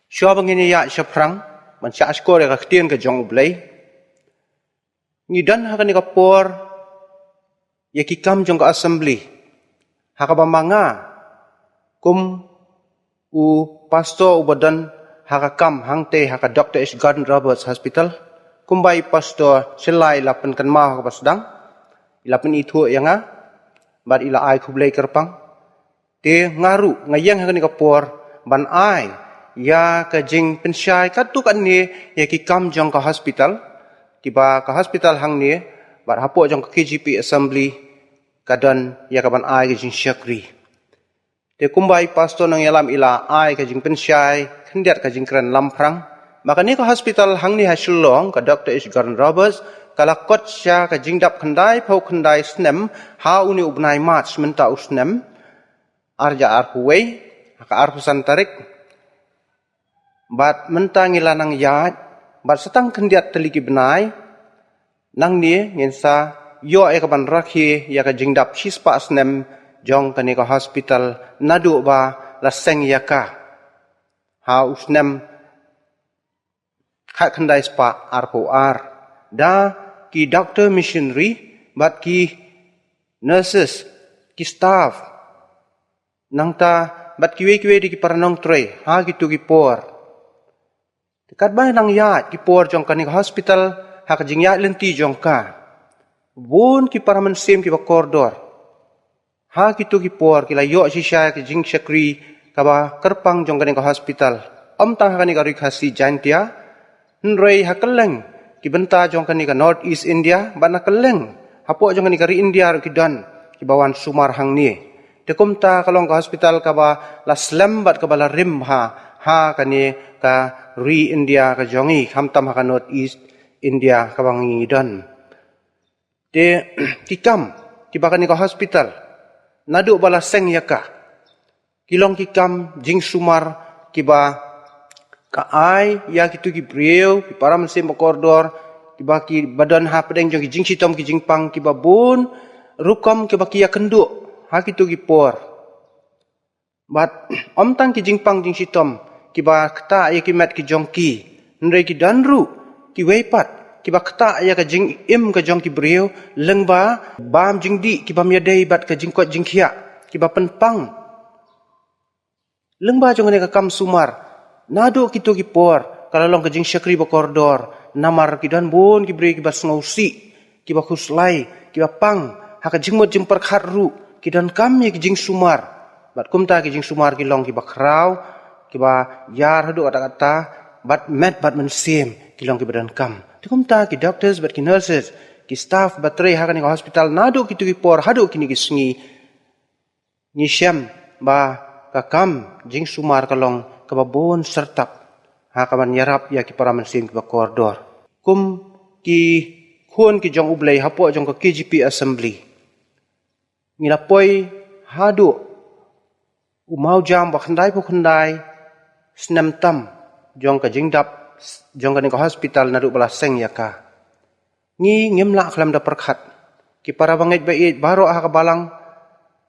shuwa ba ngin ïa shaphrang ban shah shkor ïa ka ktien ka jong U Blei, ngi don ha kane ka por ïa ki kam jong ka assembly ha kaba ma nga kum u pastor uba don ha ka kam hangtei ha ka Doctor H Gordon Roberts Hospital, kumba i pastor Shelai i la pynkynmaw ha kaba sdang, i la pynithuh ïa nga bad i la ai khublei kyrpang. Te nga ruh nga ïeng ha kane ka por ban ai ïa ka jingpynshai katto katne ïa ki kam jong ka hospital kiba ka hospital hangne bad hapoh jong ka K J P Assembly ka don ïa ka ban ai ka jingshakri. Te kumba i pastor nongïalam i la ai ka jingpynshai khyndiat ka jingkren lamphrang ba kane ka hospital hangne ha Shillong ka Doctor H Gordon Roberts ka la kot sha ka jingdap khyndai phew khyndai snem ha une u bnai March mynta u snem ar hajar arphew wei ha ka arphew san tarik. Bad mynta ngi la nang ïaid bad sa tang khyndiat tylli ki bnai nangne ngin sa ïoh ïa ka ban rakhe ïa ka jingdap shispah snem jong kane ka hospital naduh ba la seng ïa ka ha u snem khatkhyndai spah arphew ar da ki doctor missionary bad ki nurses, ki staff, nangta bad kiwei kiwei de ki para nongtrei ha kito ki por. Te katba nang ïaid ki por jong kane ka hospital ha ka jingïaid lynti jong ka, bun ki para mynsiem kiba kordor ha kito ki por ki la ïoh shisha ïa ka jingshakri kaba kyrpang jong kane ka hospital, ym tang ha kane ka Ri Khasi Jaintia hynrei ha kylleng ki bynta jong kane ka North East India bad na kylleng hapoh jong kane ka ri India ruh ki don kiba wan sumar hangne. Te kumta ka long ka hospital kaba la slem bad kaba la rim bha ha kane ka ri India ka jong ngi, khamtam ha ka North East India kaba ngi don. Te ki kam kiba kane ka hospital naduh ba la seng ïa ka ki long ki kam jingsumar kiba ka ai ïa kito ki briew, ki para mynsiem ba kordor kiba ki ba don hapdeng jong ki jingshitom ki jingpang kiba bun rukom kiba ki ïakynduh ha kito ki por. Bad ym tang ki jingpang jingshitom kiba ktah ïa ki met ki jong ki, hynrei ki don ruh kiwei pat kiba ktah ïa ka jingim ka jong ki briew lyngba bam jingdih, kiba ym ïadei bad ka jingkoit jingkhiah, kiba pynpang lyngba jong kane ka kam sumar. Naduh kito ki por ka la long ka jingshakri ba kordor namar ki don bun ki briew kiba sngewsih, kiba khuslai, kiba pang ha ka jingmut jingpyrkhat ruh, ki donkam ïa ki jingsumar. Bad kumta ki jingsumar ki long kiba khraw, kiba ïar haduh katta katta, bad met bad mynsiem ki long kiba donkam. Te kumta ki doctors bad ki nurses, ki staff ba trei ha kane ka hospital naduh kito ki por haduh kine ki sngi, ngi shem ba ka kam jingsumar ka long kaba bun syrtap ha kaban ïarap ïa ki para mynsiem kiba kordor. Kum ki khun ki jong U Blei hapoh jong ka K J P Assembly, ngi la poi haduh u mawjam ba khyndai phew khyndai snem tam jong ka jingdap jong kane ka hospital naduh ba la seng ïa ka. Ngi ngim lah khlem da pyrkhat. Ki para bangeit ba ïeit baroh ha ka balang,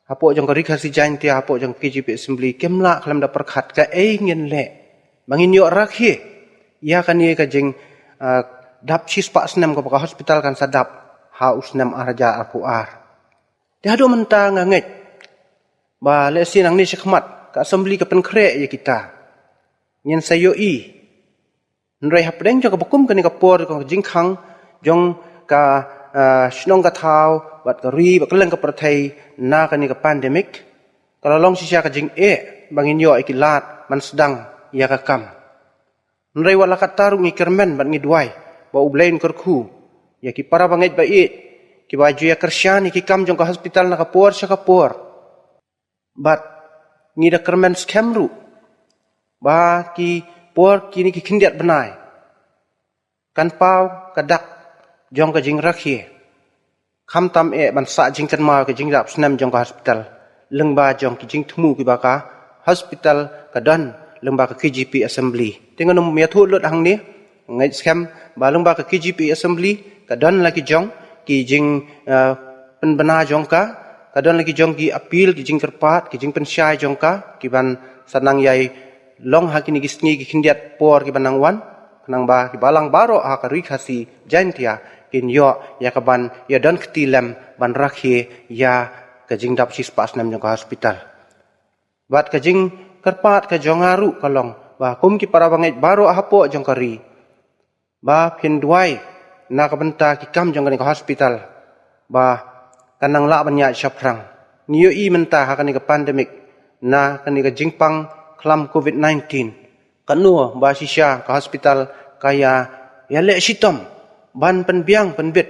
hapoh jong ka Ri Khasi Jaintia, hapoh jong ka K J P Assembly, kim lah khlem da pyrkhat kaei ngin leh ba ngin ïoh rakhe ïa kane ka jing, ah, dap shispah snem kaba ka hospital kan sa dap ha u snem ar hajar arphew ar. Te haduh mynta nga ngeit ba lehse nangne shakhmat ka Assembly ka pynkhreh ïa kita, ngin sa ïohi. Hynrei hapdeng jong kaba kum kane ka por ka jingkhang jong ka, ah, shnong ka thaw bad ka ri bad kylleng ka pyrthei na kane ka pandemic, ka la long shisha ka jingeh ba ngin ïoh ïa ki lad ban sdang ïa ka kam. Hynrei wat la katta ruh ngi kyrmen bad ngi duwai ba U Blei un kyrkhu ïa ki para bangeit ba ïeit, kiba ju ïa kyrshan ïa ki kam jong ka hospital na ka por sha ka por. Bad ngi da kyrmen skhem ruh ba ki por kine ki khyndiat bnai kan paw ka dak jong ka jingrakhe, khamtam eh ban sah jingkynmaw ka jingdap snem jong ka hospital lyngba jong ki jingthmu kiba ka hospital ka don lyngba ka K J P Assembly. Te ngan ym ïathuh lut hangne, ngeit skhem ba lyngba ka K J P Assembly ka don la ki jong ki jing, eh, pynbna jong ka, ka don la ki jong ki appeal, ki jingkyrpad, ki jingpynshai jong ka, ki ban sa nang ïai long ha kine ki sngi ki khyndiat por ki ban nang wan, khnang ba ki balang baroh ha ka Ri Khasi Jaintia kin ïoh ïa ka ban ïa don kti lem ban rakhe ïa ka jingdap shispah snem jong ka hospital. Bad ka jingkyrpad ka jong nga ruh ka long ba kum ki para bangeit baroh hapoh jong ka ri, ba phin duwai na ka bynta ki kam jong kane ka hospital ba kan nang lah ban ïaid shaphrang. Ngi ïohi mynta ha kane ka pandemic, na kane ka jingpang khlam covid nineteen, katno ba shisha ka hospital ka ïa, ïaleh shitom ban pynbiang pynbit.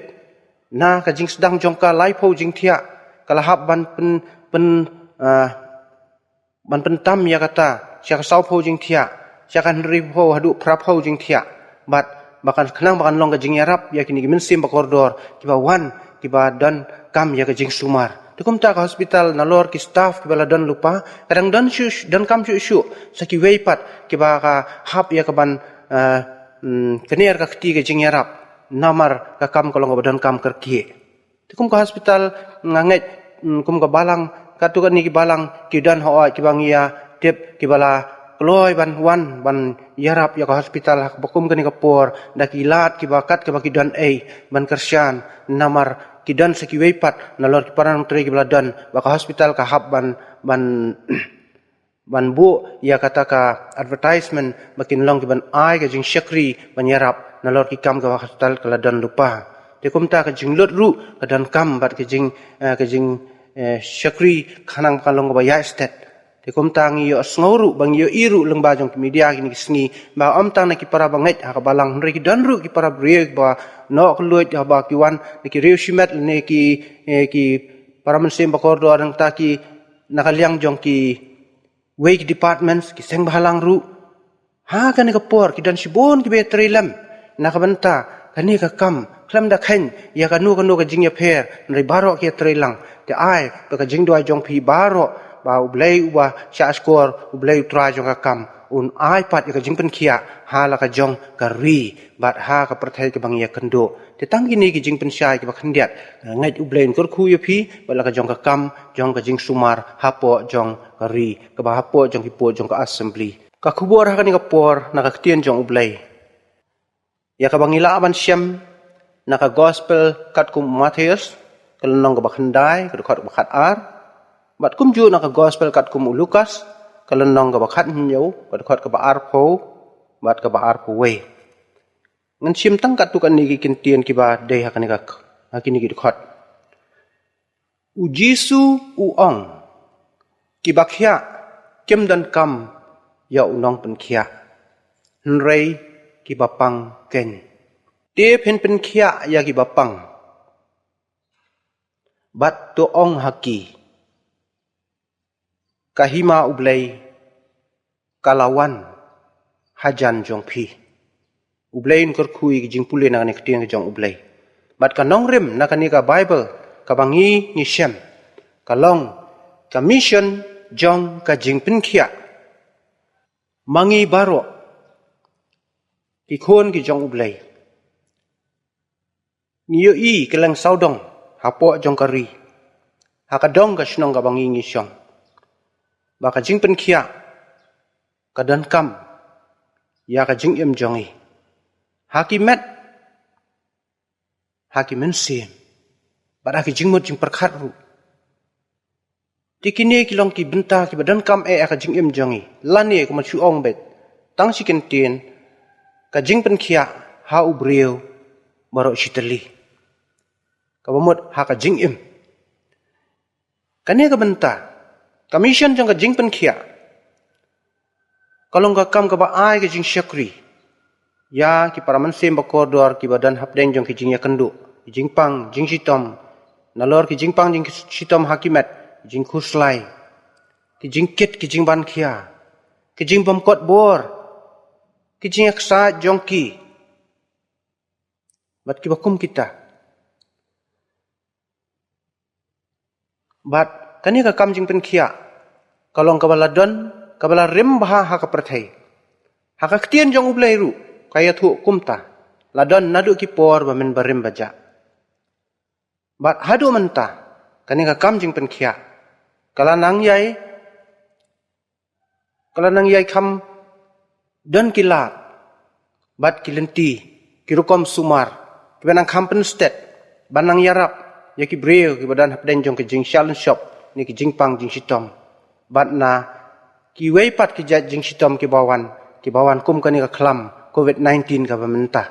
Na ka jingsdang jong ka laiphew jingthiah ka la hap ban pyn, pyn, ah, ban pyntam ïa kata sha ka sawphew jingthiah, sha ka hynriewphew haduh phraphew jingthiah. Bad ba kan khnang ba kan long ka jingïarap ïa kine ki mynsiem ba kordor kiba wan, kiba don kam ïa ka jingsumar. Te kumta ka hospital nalor ki staff kiba la don lypa, ka dang don shuh, don kam shuh shuh sa kiwei pat kiba ka hap ïa ka ban, eh, mm, kner ka kti ka jingïarap, namar ka kam ka long kaba don kam kyrkieh. Te kum ka hospital nga ngeit, mm, kum ka balang, katto katne ki balang ki don hooid kiba ngi ïa tip kiba la kloi ban wan ban ïarap ïa ka hospital ha kaba kum kane ka por da ki lad kiba kat kaba ki don ei ban kyrshan, namar ki don sa kiwei pat nalor ki para nongtrei kiba la don ba ka hospital ka hap ban, ban ban buh ïa kata ka advertisement ba kin long ki ban ai ka jingshakri ban ïarap nalor ki kam kaba ka hospital ka la don lypa. Te kumta ka jinglut ruh ka don kam bad ka jing, eh, ka jing, eh, shakri khnang ba kan long kaba ïaid stet. Te kumta ngi ïohsngew ruh ba ngi ïohi ruh lyngba jong ki media kine ki sngi ba ym tang na ki para bangeit ha ka balang, hynrei ki don ruh ki para briew ba noh ka luid haba ki wan na ki riew shimet ne ki, eh, ki para mynsiem ba kordor, nangta ki na ka liang jong ki wei ki departments, ki seng bhalang ruh. Ha kane ka por ki don shibun kiba ïatrei lem na ka bynta kane ka kam, khlem da kheiñ ïa kano kano ka jingïapher, hynrei baroh ki ïatrei lang. Te ai ba ka jingduwai jong phi baroh ba U Blei uba shahshkor, U Blei U Trai jong ka kam, un ai pat ïa ka jingpynkhiah ha la ka jong ka ri bad ha ka pyrthei kaba ngi ïakynduh. Te tang kine ki jingpynshai kiba khyndiat, nga ngeit U Blei un kyrkhu ïa phi bad la ka jong ka kam jong ka jingsumar hapoh jong ka ri, kaba hapoh jong ki pud jong ka assembly. Ka khubor ha kane ka por na ka ktien jong U Blei, ïa kaba ngi lah ban shem na ka gospel katkum u Mathaios, ka lynnong kaba khyndai, ka dkhot kaba khatar, bad kumjuh na ka gospel katkum u Lukas, ka lynnong kaba khathynñiew, ka dkhot kaba arphew bad kaba arphew wei. Ngan shim tang katto katne ki kyntien kiba dei ha kane ka, ha kine ki dkhot. U Jisu u ong, kiba khiah kim donkam ïa u nongpynkhiah, hynrei kiba pang keiñ. Te phin pynkhiah ïa kiba pang bad to ong ha ki, ka hima U Blei ka la wan hajan jong phi. U Blei un kyrkhu ïa ki jingpule na kane ka ktien ka jong U Blei. Bad ka nongrim na kane ka Baibl kaba ngi, ngi shem ka long ka mission jong ka jingpynkhiah. Ma ngi baroh ki khun ki jong U Blei, ngi ïohi kylleng sawdong hapoh jong ka ri, ha ka dong ka shnong kaba ngi, ngi shong, ba ka jingpynkhiah ka donkam ïa ka jingim jong ngi, ha ki met, ha ki mynsiem, bad ha ki jingmut jingpyrkhat ruh. Te kine ki long ki bynta kiba donkam eh ha ka jingim jong ngi. Lane kumba shu ong beit, tang shi kyntien, ka jingpynkhiah ha u briew baroh shi tylli, kaba mut ha ka jingim. Kane ka bynta, ka mission jong ka jingpynkhiah, ka long ka kam kaba ai ka jingshakri ïa ki para mynsiem ba kordor kiba don hapdeng jong ki jingïakynduh, ki jingpang, jingshitom, Nalor ki jingpang jingshitom ha ki met, jingkhuslai, ki jingkit, ki jingbankhia, ki jingbymkot bor, ki jingïaksaid jong ki, bad kiba kum kita. Bad kane ka kam jingpynkhiah ka long kaba la don, kaba la rim bha ha ka pyrthei. Ha ka ktien jong U Blei ruh ka ïathuh kumta, la don naduh ki por ba mynbarim bajah. Bad haduh mynta, kane ka kam jingpynkhiah ka la nang ïai, ka la nang ïai kham don ki lad bad ki lynti, ki rukom sumar kiba nang kham pynstet ban nang ïarap ïa ki briew kiba don hapdeng jong ki jingshah lynshop ne ki jingpang jingshitom, bad na kiwei pat ki jait jingshitom kiba wan, kiba wan kum kane ka khlam covid nineteen kaba mynta.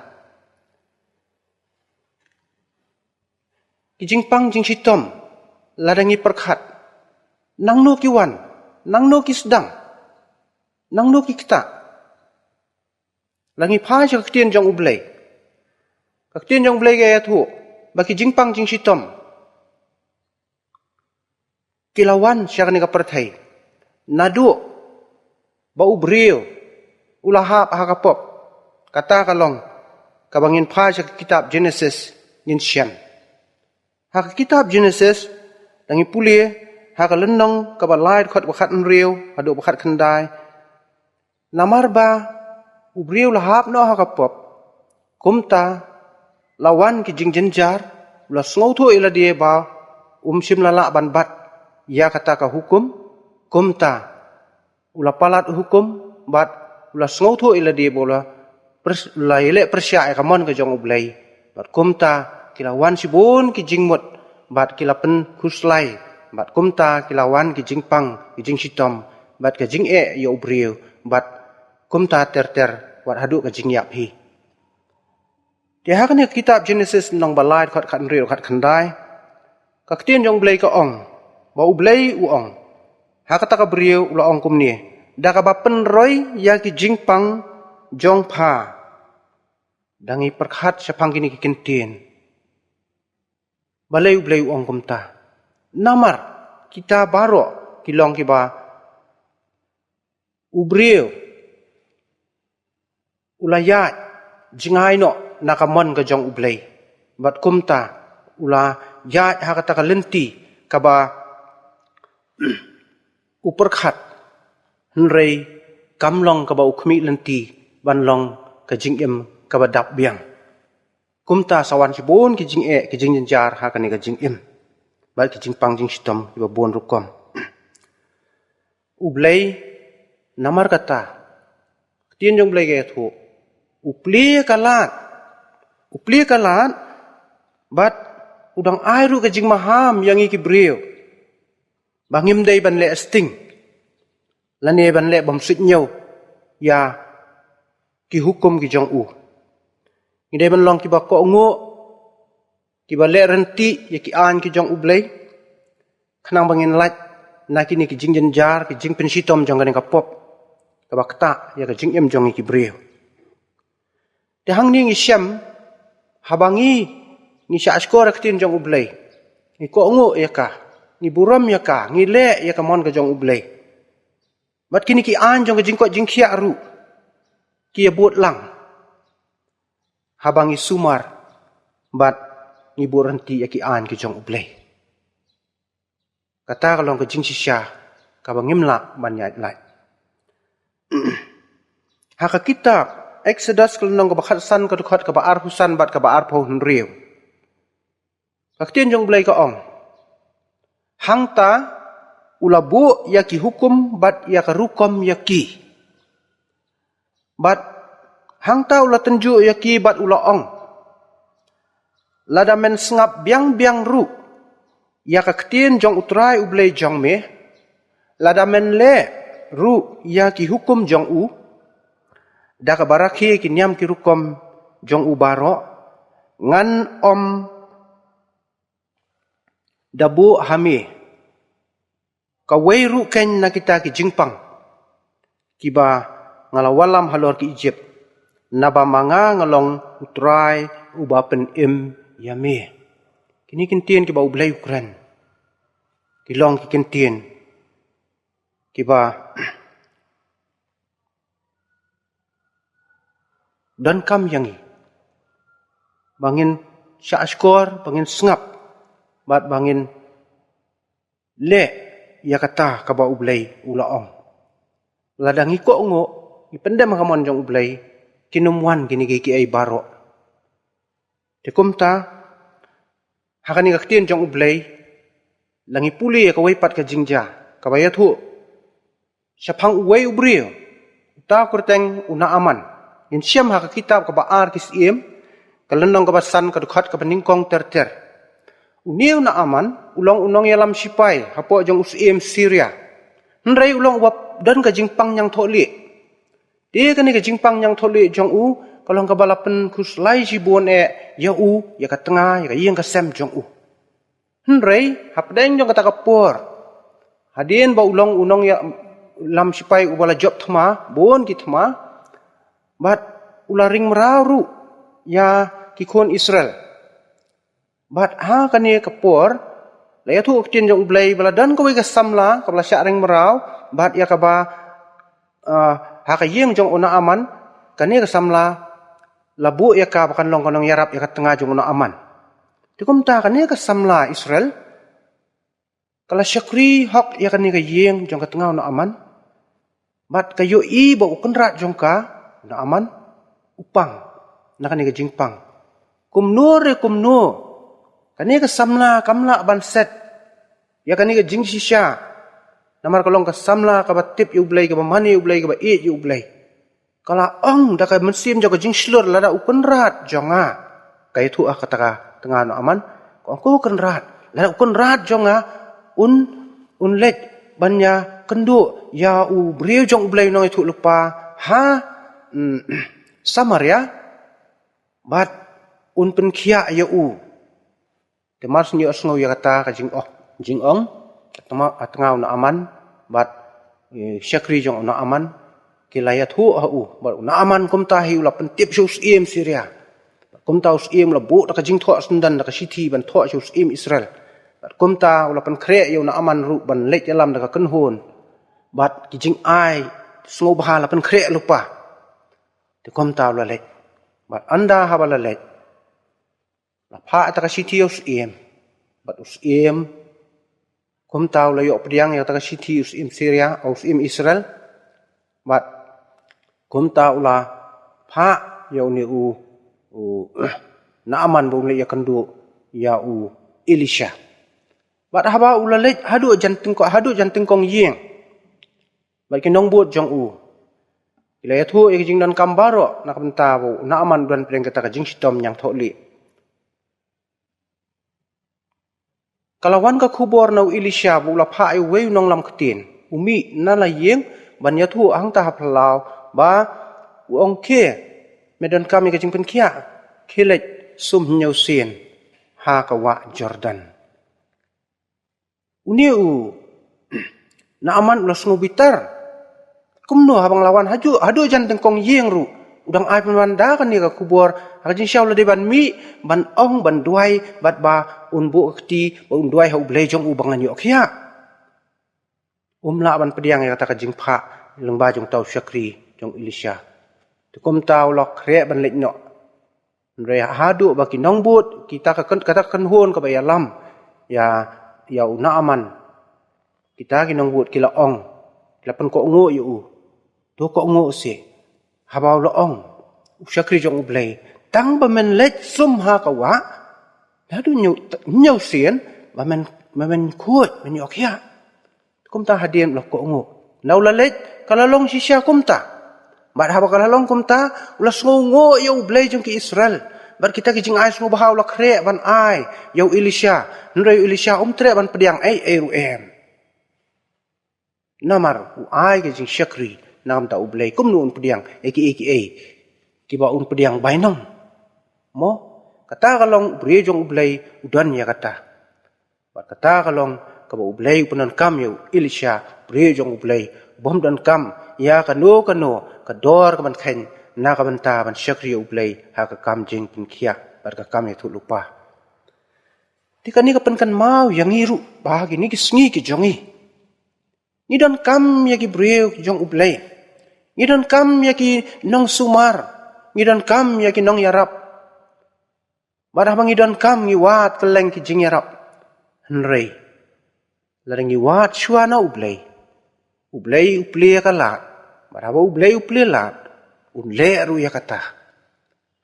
Ki jingpang jingshitom, lada ngi pyrkhat, nangno ki wan, nangno ki sdang, nangno ki ktah? La ngi phai sha ka ktien jong U Blei, ka ktien jong U Blei ka ïathuh ba ki jingpang jingshitom ki la wan sha kane ka pyrthei naduh ba u briew u la hap ha ka pop. Kata ka long kaba ngin phai sha ka kitab Genesis ngin shem. Ha ka kitab Genesis, da ngi pule ha ka lynnong kaba lai, dkhot ba khathynriew haduh ba khatkhyndai. Namar ba u briew la hap noh ha ka pop, kumta la wan ki jingjynjar, u la sngewthuh ïa lade ba um shym la lah ban bat ïa kata ka hukum, kumta u la palat hukum, bad u la sngewthuh ïa lade ba u la pyrs-, u la ïaleh pyrshah ïa ka mon ka jong U Blei. Bad kumta ki la wan shibun ki jingmut, bad ki la pynkhuslai, bad kumta ki la wan ki jingpang, ki jingshitom, bad ka jingeh ïa u briew, bad kumta ter ter wat haduh ka jingïap hi. Te ha kane ka kitab Genesis lynnong ba lai, dkhot khathynriew, khatkhyndai, ka ktien jong U Blei ka ong, ba U Blei u ong ha kata ka briew, u la ong kumne: Da kaba pynroi ïa ki jingpang jong pha. Da ngi pyrkhat shaphang kine ki kyntien, balei U Blei u ong kumta? Namar kita baroh ki long kiba u briew u la ïaid jngai noh na ka mon ka jong U Blei, bad kumta u la ïaid ha kata ka lynti kaba u pyrkhat, hynrei kam long kaba u khmih lynti ban long ka jingim kaba dap biang. Kumta sa wan shibun ki jingeh, ki jingjynjar ha kane ka jingim, bad ki jingpang jingshitom kiba bun rukom. U Blei, namar kata, ktien jong U Blei ka ïathuh, u plie ka lad, u plie ka lad, bad u dang ai ruh ka jingmaham ïa ngi ki briew ba ngim dei ban leh sting lane ban leh bym suidñiew ïa ki hukum ki jong u. Ngi dei ban long kiba kohnguh, kiba leh ryntih ïa ki aiñ ki jong U Blei, khnang ba ngin lait na kine ki jingjynjar, ki jingpynshitom jong kane ka pop kaba ktah ïa ka jingim jong ngi ki briew. Te hangne ngi shem, haba ngi, ngi shah shkor ïa ka ktien jong U Blei, ngi kohnguh ïa ka, ngi burom ïa ka, ngi leh ïa ka mon ka jong U Blei, bad kine ki aiñ jong ka jingkoit jingkhiah ruh ki ïa bud lang haba ngi sumar bad ngi bud ryntih ïa ki aiñ ki jong U Blei. Kata ka long ka jingshisha kaba ngim lah ban ïaid lait. Ha ka kitab Exodus ka lynnong kaba khatsan, ka dkhot kaba arphew san bad kaba arphew hynriew, ka ktien jong U Blei ka ong: Hangta u la buh ïa ki hukum bad ïa ka rukom ïa ki. Bad hangta u la tynjuh ïa ki bad u la ong: Lada men sngap biang biang ruh ïa ka ktien jong U Trai U Blei jong me, lada men leh ruh ïa ki hukum jong u, da kaba rakhe ki niam ki rukom jong u baroh, ngan ym da buh ha me kawei ruh keiñ na kita ki jingpang kiba nga la wallam halor ki Ijipt, naba ma nga nga long U Trai uba pynim ïa me. Kine ki ktien kiba U Blei u kren, ki long ki ktien kiba donkam ïa ngi ba ngin shah shkor, ba ngin sngap, bad ba ngin leh ïa kata kaba U Blei u la ong. Lada ngi kohnguh, ngi pyndem ha ka mon jong U Blei, kin ym wan kine kiei kiei baroh. Te kumta, ha kane ka ktien jong U Blei, la ngi pule ïa kawei pat ka jingjia kaba ïathuh shaphang uwei u briew, uta u kyrteng u Naaman. Ngin shem ha ka kitab kaba ar Ki Syiem, ka lynnong kaba san, ka dkhot kaba nyngkong ter ter. Une u Naaman u long u nongïalam shipai hapoh jong u syiem Syria. Hynrei u long uba don ka jingpang ñiangthohlieh. Te kane ka jingpang ñiangthohlieh jong u ka long kaba la pynkhuslai shibun eh ïa u, ïa ka tnga, ïa ka ïing ka sem jong u. Hynrei hapdeng jong kata ka por, hadien ba u long u nongïalam shipai uba la jop thma, bun ki thma, bad u la ring mraw ruh ïa ki khun Israel. Bad ha kane ka por, la ïathuh ka ktien jong U Blei ba la don kawei ka samla kaba la shah ring mraw, bad ïa kaba, ah, ha ka ïing jong u Naaman, kane ka samla la buh ïa ka ba kan long ka nongïarap ïa ka tnga jong u Naaman. Te kumta kane ka samla Israel ka la shakri hok ïa kane ka ïing jong ka tnga u Naaman. Bad ka ïohi ba u kynrad jong ka, u Naaman, u pang na kane ka jingpang. Kumno re kumno, kane ka samla kam lah ban set ïa kane ka jingshisha. Namar ka long ka samla kaba tip ïa U Blei, kaba mane ïa U Blei, kaba ïeit ïa U Blei. Ka la ong da ka mynsiem jong ka jingshlur, lada u kynrad jong nga, ka ïathuh ha kata ka tnga u Naaman, ka ong, ko kynrad, lada u kynrad jong nga un, un leit ban ïakynduh ïa u briew jong U Blei u nongïathuhlypa ha, mm, Samaria, bad un pynkhiah ïa u. Te mar shu ïohsngew ïa kata ka jingong, jingong, ha tnga, ha tnga u Naaman bad, eh, shakri jong u Naaman, ki la ïathuh ha u. Bad u Naaman kumta hi u la pyntip sha u syiem Syria. Bad kumta u syiem u la buh da ka jingthoh syndon, da ka shithi ban thoh sha u syiem Israel. Bad kumta u la pynkhreh ïa u Naaman ruh ban leit ïalam da ka kynhun. Bad ki jingai sngewbha la pynkhreh lypa. Te kumta u la leit. Bad ynda haba la leit, la phah ïa kata ka shithi ïa u syiem. Bad u syiem kumta u la ïoh pdiang ïa kata ka shithi, u syiem Syria, u syiem Israel. Bad kumta u la phah ïa une u, u Naaman ba un leit ïakynduh ïa u Elisha. Bad haba u la leit haduh jan tyngkong, haduh jan tyngkong ïing, bad ki nongbud jong u ki la ïathuh ïa ki jingdonkam baroh na ka bynta ba u Naaman u don pdeng kata ka jingshitom ñiangthohlieh. Ka la wan ka khubor na u Elisha ba u la phah ïa uwei u nonglam ktien, u mih na la ïing ban ïathuh hangta ha phyllaw, ba u ong, khie, me donkam ïa ka jingpynkhiah, khie leit sum hynñiew sien ha ka wah Jordan. Une u Naaman u la sngew bitar. Kumno haba nga la wan haduh, haduh jan tyngkong ïing ruh, u dang ai pynban da kane ka khubor, ha ka jingshisha u la dei ban mih, ban ong, ban duwai, bad ba un buh ka kti, ba un duwai ha U Blei jong u ba ngan ïoh khiah. Um lah ban pdiang ïa kata ka jingphah lyngba jong uta u shakri jong u Elisha. Te kumta u la khreh ban leit noh. Hynrei haduh ba ki nongbud, kita ka kyn-, kata ka kynhun kaba ïalam ïa, ïa u Naaman, kita ki nongbud ki la ong, ki la pynkohnguh ïa u. To kohnguh seh. Haba u la ong, u shakri jong U Blei, tang ba men leit sum ha ka wah, naduh hynñiew, hynñiew sien, ba men, ba men khuid, men ïoh khiah. Kumta hadien u la kohnguh. Na u la leit, ka la long shisha kumta. Bad haba ka la long kumta, u la sngewnguh ïa U Blei jong ki Israel. Bad kita ki jingai sngewbha u la khreh ban ai ïa u Elisha. Hynrei u Elisha um treh ban pdiang ei ei ruh em. Namar u ai ka jingshakri na ka bynta U Blei, kumno un pdiang ïa kiei kiei kiba un pdiang bainong. Mo, kata ka long u briew jong U Blei u don ïa kata. Bad kata ka long kaba U Blei u pyndonkam ïa u Elisha, briew jong U Blei, bym donkam ïa kano kano ka dor ka ban kheiñ na ka bynta ban shakri ïa U Blei ha ka kam jingpynkhiah bad ka kam ïathuhlypa. Te kane ka pynkynmaw ïa ngi ruh ba ha kine ki sngi ki jong ngi, ngi donkam ïa ki briew ki jong U Blei. Ngi donkam ïa ki nongsumar. Ngi donkam ïa ki nongïarap. Bad haba ngi donkam ngi wad kylleng ki jingïarap. Hynrei lada ngi wad shuwa na U Blei, U Blei u plie ïa ka lad. Bad haba U Blei u plie lad, un leh ruh ïa kata.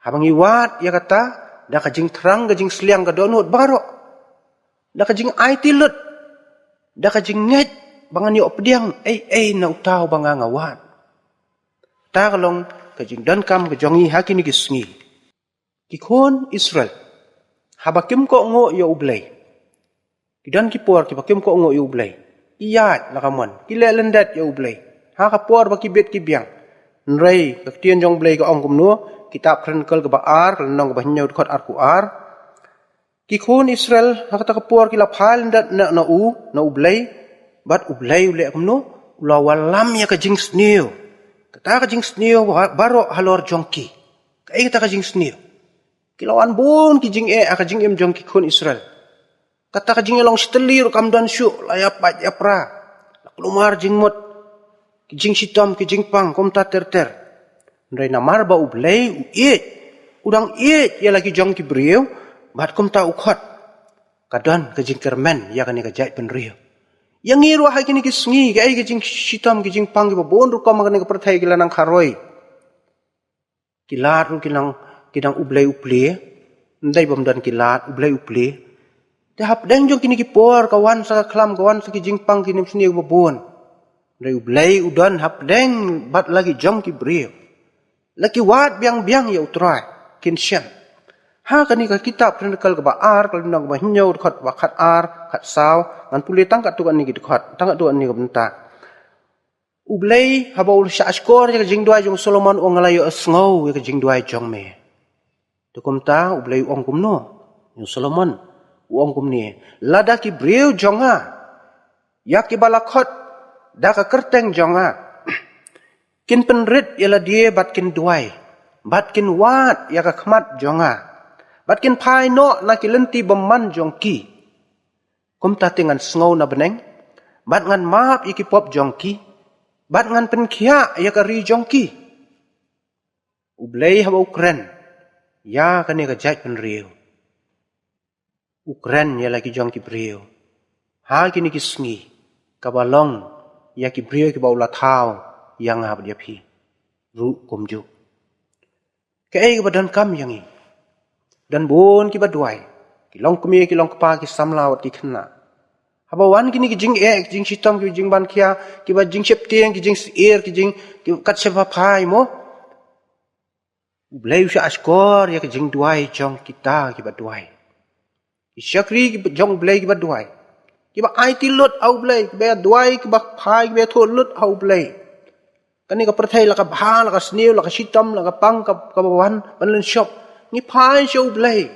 Haba ngi wad ïa kata da ka jingthrang, ka jingsliang, ka dohnud baroh, da ka jingaiti lut, da ka jingngeit ba ngan ïoh pdiang ei ei na uta uba nga nga wad. Kata ka long ka jingdonkam ka jong ngi ha kine ki sngi. Ki khun Israel, haba kim kohnguh ïa U Blei, ki don ki por kiba kim kohnguh ïa U Blei. Ki ïaid la ka mon, ki leh lyndet ïa U Blei ha ka por ba ki bit ki biang. Hynrei ka ktien jong U Blei ka ong kumno? Kitab Khronicle kaba ar, ka lynnong kaba hynñiew, dkhot arphew ar. Ki khun Israel ha kata ka por ki la phai lyndet na, na u, na U Blei. Bad U Blei u leh kumno? U la wallam ïa ka jingsniew. Kata ka jingsniew ba-, baroh halor jong ki. Kaei kata ka jingsniew? Ki la wan bun ki jingeh ha ka jingim jong ki khun Israel. Kata ka jingïalong shitylli ruh kam don shuh, la ïapait ïapra, la kulmar jingmut, ki jingshitom ki jingpang kumta ter ter. Hynrei namar ba U Blei u ïeit, u dang ïeit ïa la ki jong ki briew, bad kumta u khot, ka don ka jingkyrmen ïa kane ka jaitbynriew. Ïa ngi ruh ha kine ki sngi, kaei ka jingshitom ki jingpang kiba bun rukom ha kane ka pyrthei ki la nang kharoi. Ki lad ruh ki nang, ki dang U Blei u plie. Ym dei bym don ki lad, U Blei u plie. Te hapdeng jong kine ki por ka wan sa ka khlam, ka wan sa ki jingpang, ki nym sniew ba bun. Hynrei U Blei u don hapdeng bad la ki jong ki briew. La ki wad biang biang ïa U Trai, kin shem. Ha kane ka kitab Khronicle kaba ar, ka lynnong kaba hynñiew, dkhot ba khat ar, khat saw, ngan pule tang katto katne ki dkhot, tang katto katne ka bynta. U Blei haba u la shah shkor ïa ka jingduwai jong u Solomon, u ong nga la ïohsngew ïa ka jingduwai jong me. Te kumta U Blei u ong kumno? Ïa u Solomon u ong kumne: Lada ki briew jong nga, ïa kiba la khot da ka kyrteng jong nga, kin pynrit ïa lade bad kin duwai, bad kin wad ïa ka khmat jong nga, bad kin phai noh na ki lynti bymman jong ki, kumta te ngan sngew na bneng, bad ngan map ïa ki pop jong ki, bad ngan pynkhiah ïa ka ri jong ki. U Blei haba u kren ïa kane ka jaitbynriew, u kren ïa la ki jong ki briew ha kine ki sngi, kaba long ïa ki briew kiba u la thaw ïa nga bad ïa phi ruh kumjuh. Kaei kaba donkam ïa ngi? Don bun kiba duwai, ki long kmie, ki long kpa, ki samla, wat ki khynnah. Haba wan kine ki jingeh, ki jingshitom, ki jingbankhia, kiba jingsheptieng, ki jingsyier, ki jing, ki kat shepha phai mo, U Blei u shah shkor ïa ka jingduwai jong kita kiba duwai. Ki shakri kiba jong U Blei kiba duwai, kiba aiti lut ha U Blei, kiba duwai, kiba phai, kiba thoh lut ha U Blei. Kane ka pyrthei la ka bha, la ka sniew, la ka shitom, la ka pang, ka, kaba wan ban lynshop, ngi phai sha U Blei.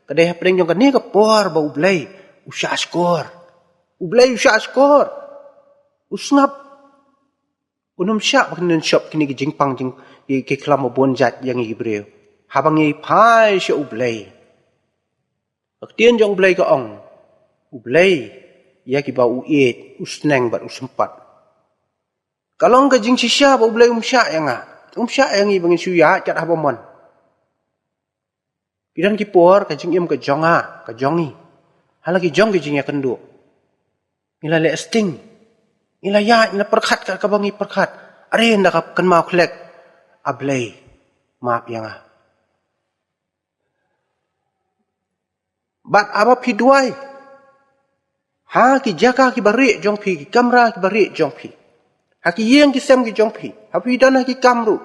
Ka dei hapdeng jong kane ka por ba U Blei u shah shkor. U Blei u shah shkor. U sngap. Un ym shah ba kin lynshop kine ki jingpang jing, ki, ki khlam ba bun jait ïa ngi ki briew, haba ngi phai sha U Blei. Ka ktien jong U Blei ka ong, U Blei ïa kiba u ïeit u sneng bad u sympat. Ka long ka jingshisha ba U Blei um shah ïa nga, um shah ïa ngi ba ngin shu ïaid kat haba mon. Ki don ki por ka jingim ka jong nga, ka jong ngi, ha la ki jong ki jingïakynduh, ngi la leh sting, ngi la ïaid, ngi la pyrkhat kat kaba ngi pyrkhat. Are ynda ka kynmaw khlek, A Blei, map ïa nga. Bad haba phi duwai ha ki jaka kiba rieh jong phi, ki kamra kiba rieh jong phi, ha ki ïing ki sem ki jong phi, ha phi don ha ki kam ruh,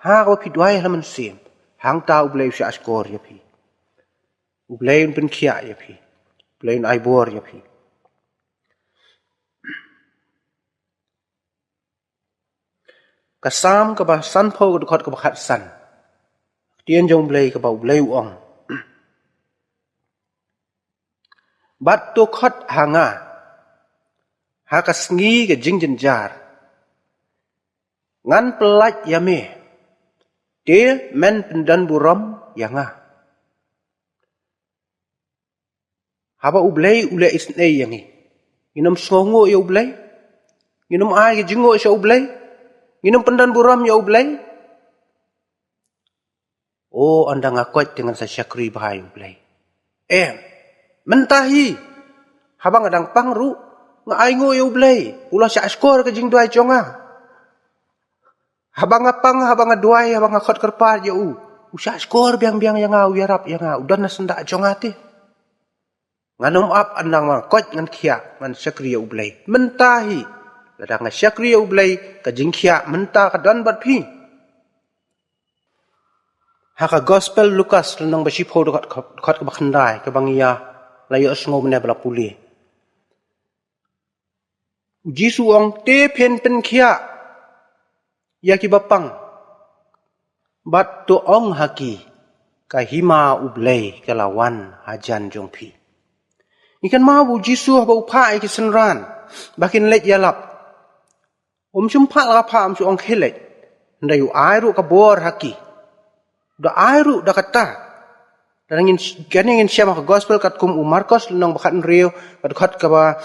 haba phi duwai ha la mynsiem, hangta U Blei u shah shkor ïa phi. U Blei un pynkhiah ïa phi. U Blei un ai bor ïa phi. Ka Salm kaba sanphew, ka dkhot kaba khatsan. Ktien jong U Blei kaba U Blei u ong: Bad to khot ha nga ha ka sngi ka jingjynjar, ngan pyllait ïa me, te men pyndonburom ïa nga. Haba U Blei u leh isynei ïa ngi, ngin ym sngewnguh ïa U Blei? Ngin ym ai ka jingnguh sha U Blei? Ngin ym pyndonburom ïa U Blei? O, ynda nga koit te ngan sa shakri bha ïa U Blei. Em. Mynta hi, haba nga dang pang ruh, nga ainguh ïa U Blei. U la shahshkor ka jingduwai jong nga. Haba nga pang, haba nga duwai, haba nga khot kyrpad ïa U, U shahshkor biang biang ïa nga, U ïarap ïa nga, U don na syndah jong nga te. Ngan ym ap ynda nga koit ngan khiah, ngan shakri ïa U Blei. Mynta hi, lada nga shakri ïa U Blei, ka jingkhiah mynta ka don bad phi. Ha ka Gospel Lukas lynnong ba shiphew, dkhot, dkhot kaba khyndai, kaba ngi ïa la ïohsngew mynne ba la pule. U Jisu u ong, te phin pynkhiah ïa kiba pang, bad to ong ha ki, ka hima U Blei ka la wan hajan jong phi. Ngi kynmaw ba U Jisu haba u phah ïa ki synran ba kin leit ïalap, um shym phah la ka phah, um shym ong khie leit. Hynrei u ai ruh ka bor ha ki. Da ai ruh da kata. Lada ngin, kane ngin shem ha ka Gospel katkum u Markos lynnong ba khathynriew, ka dkhot kaba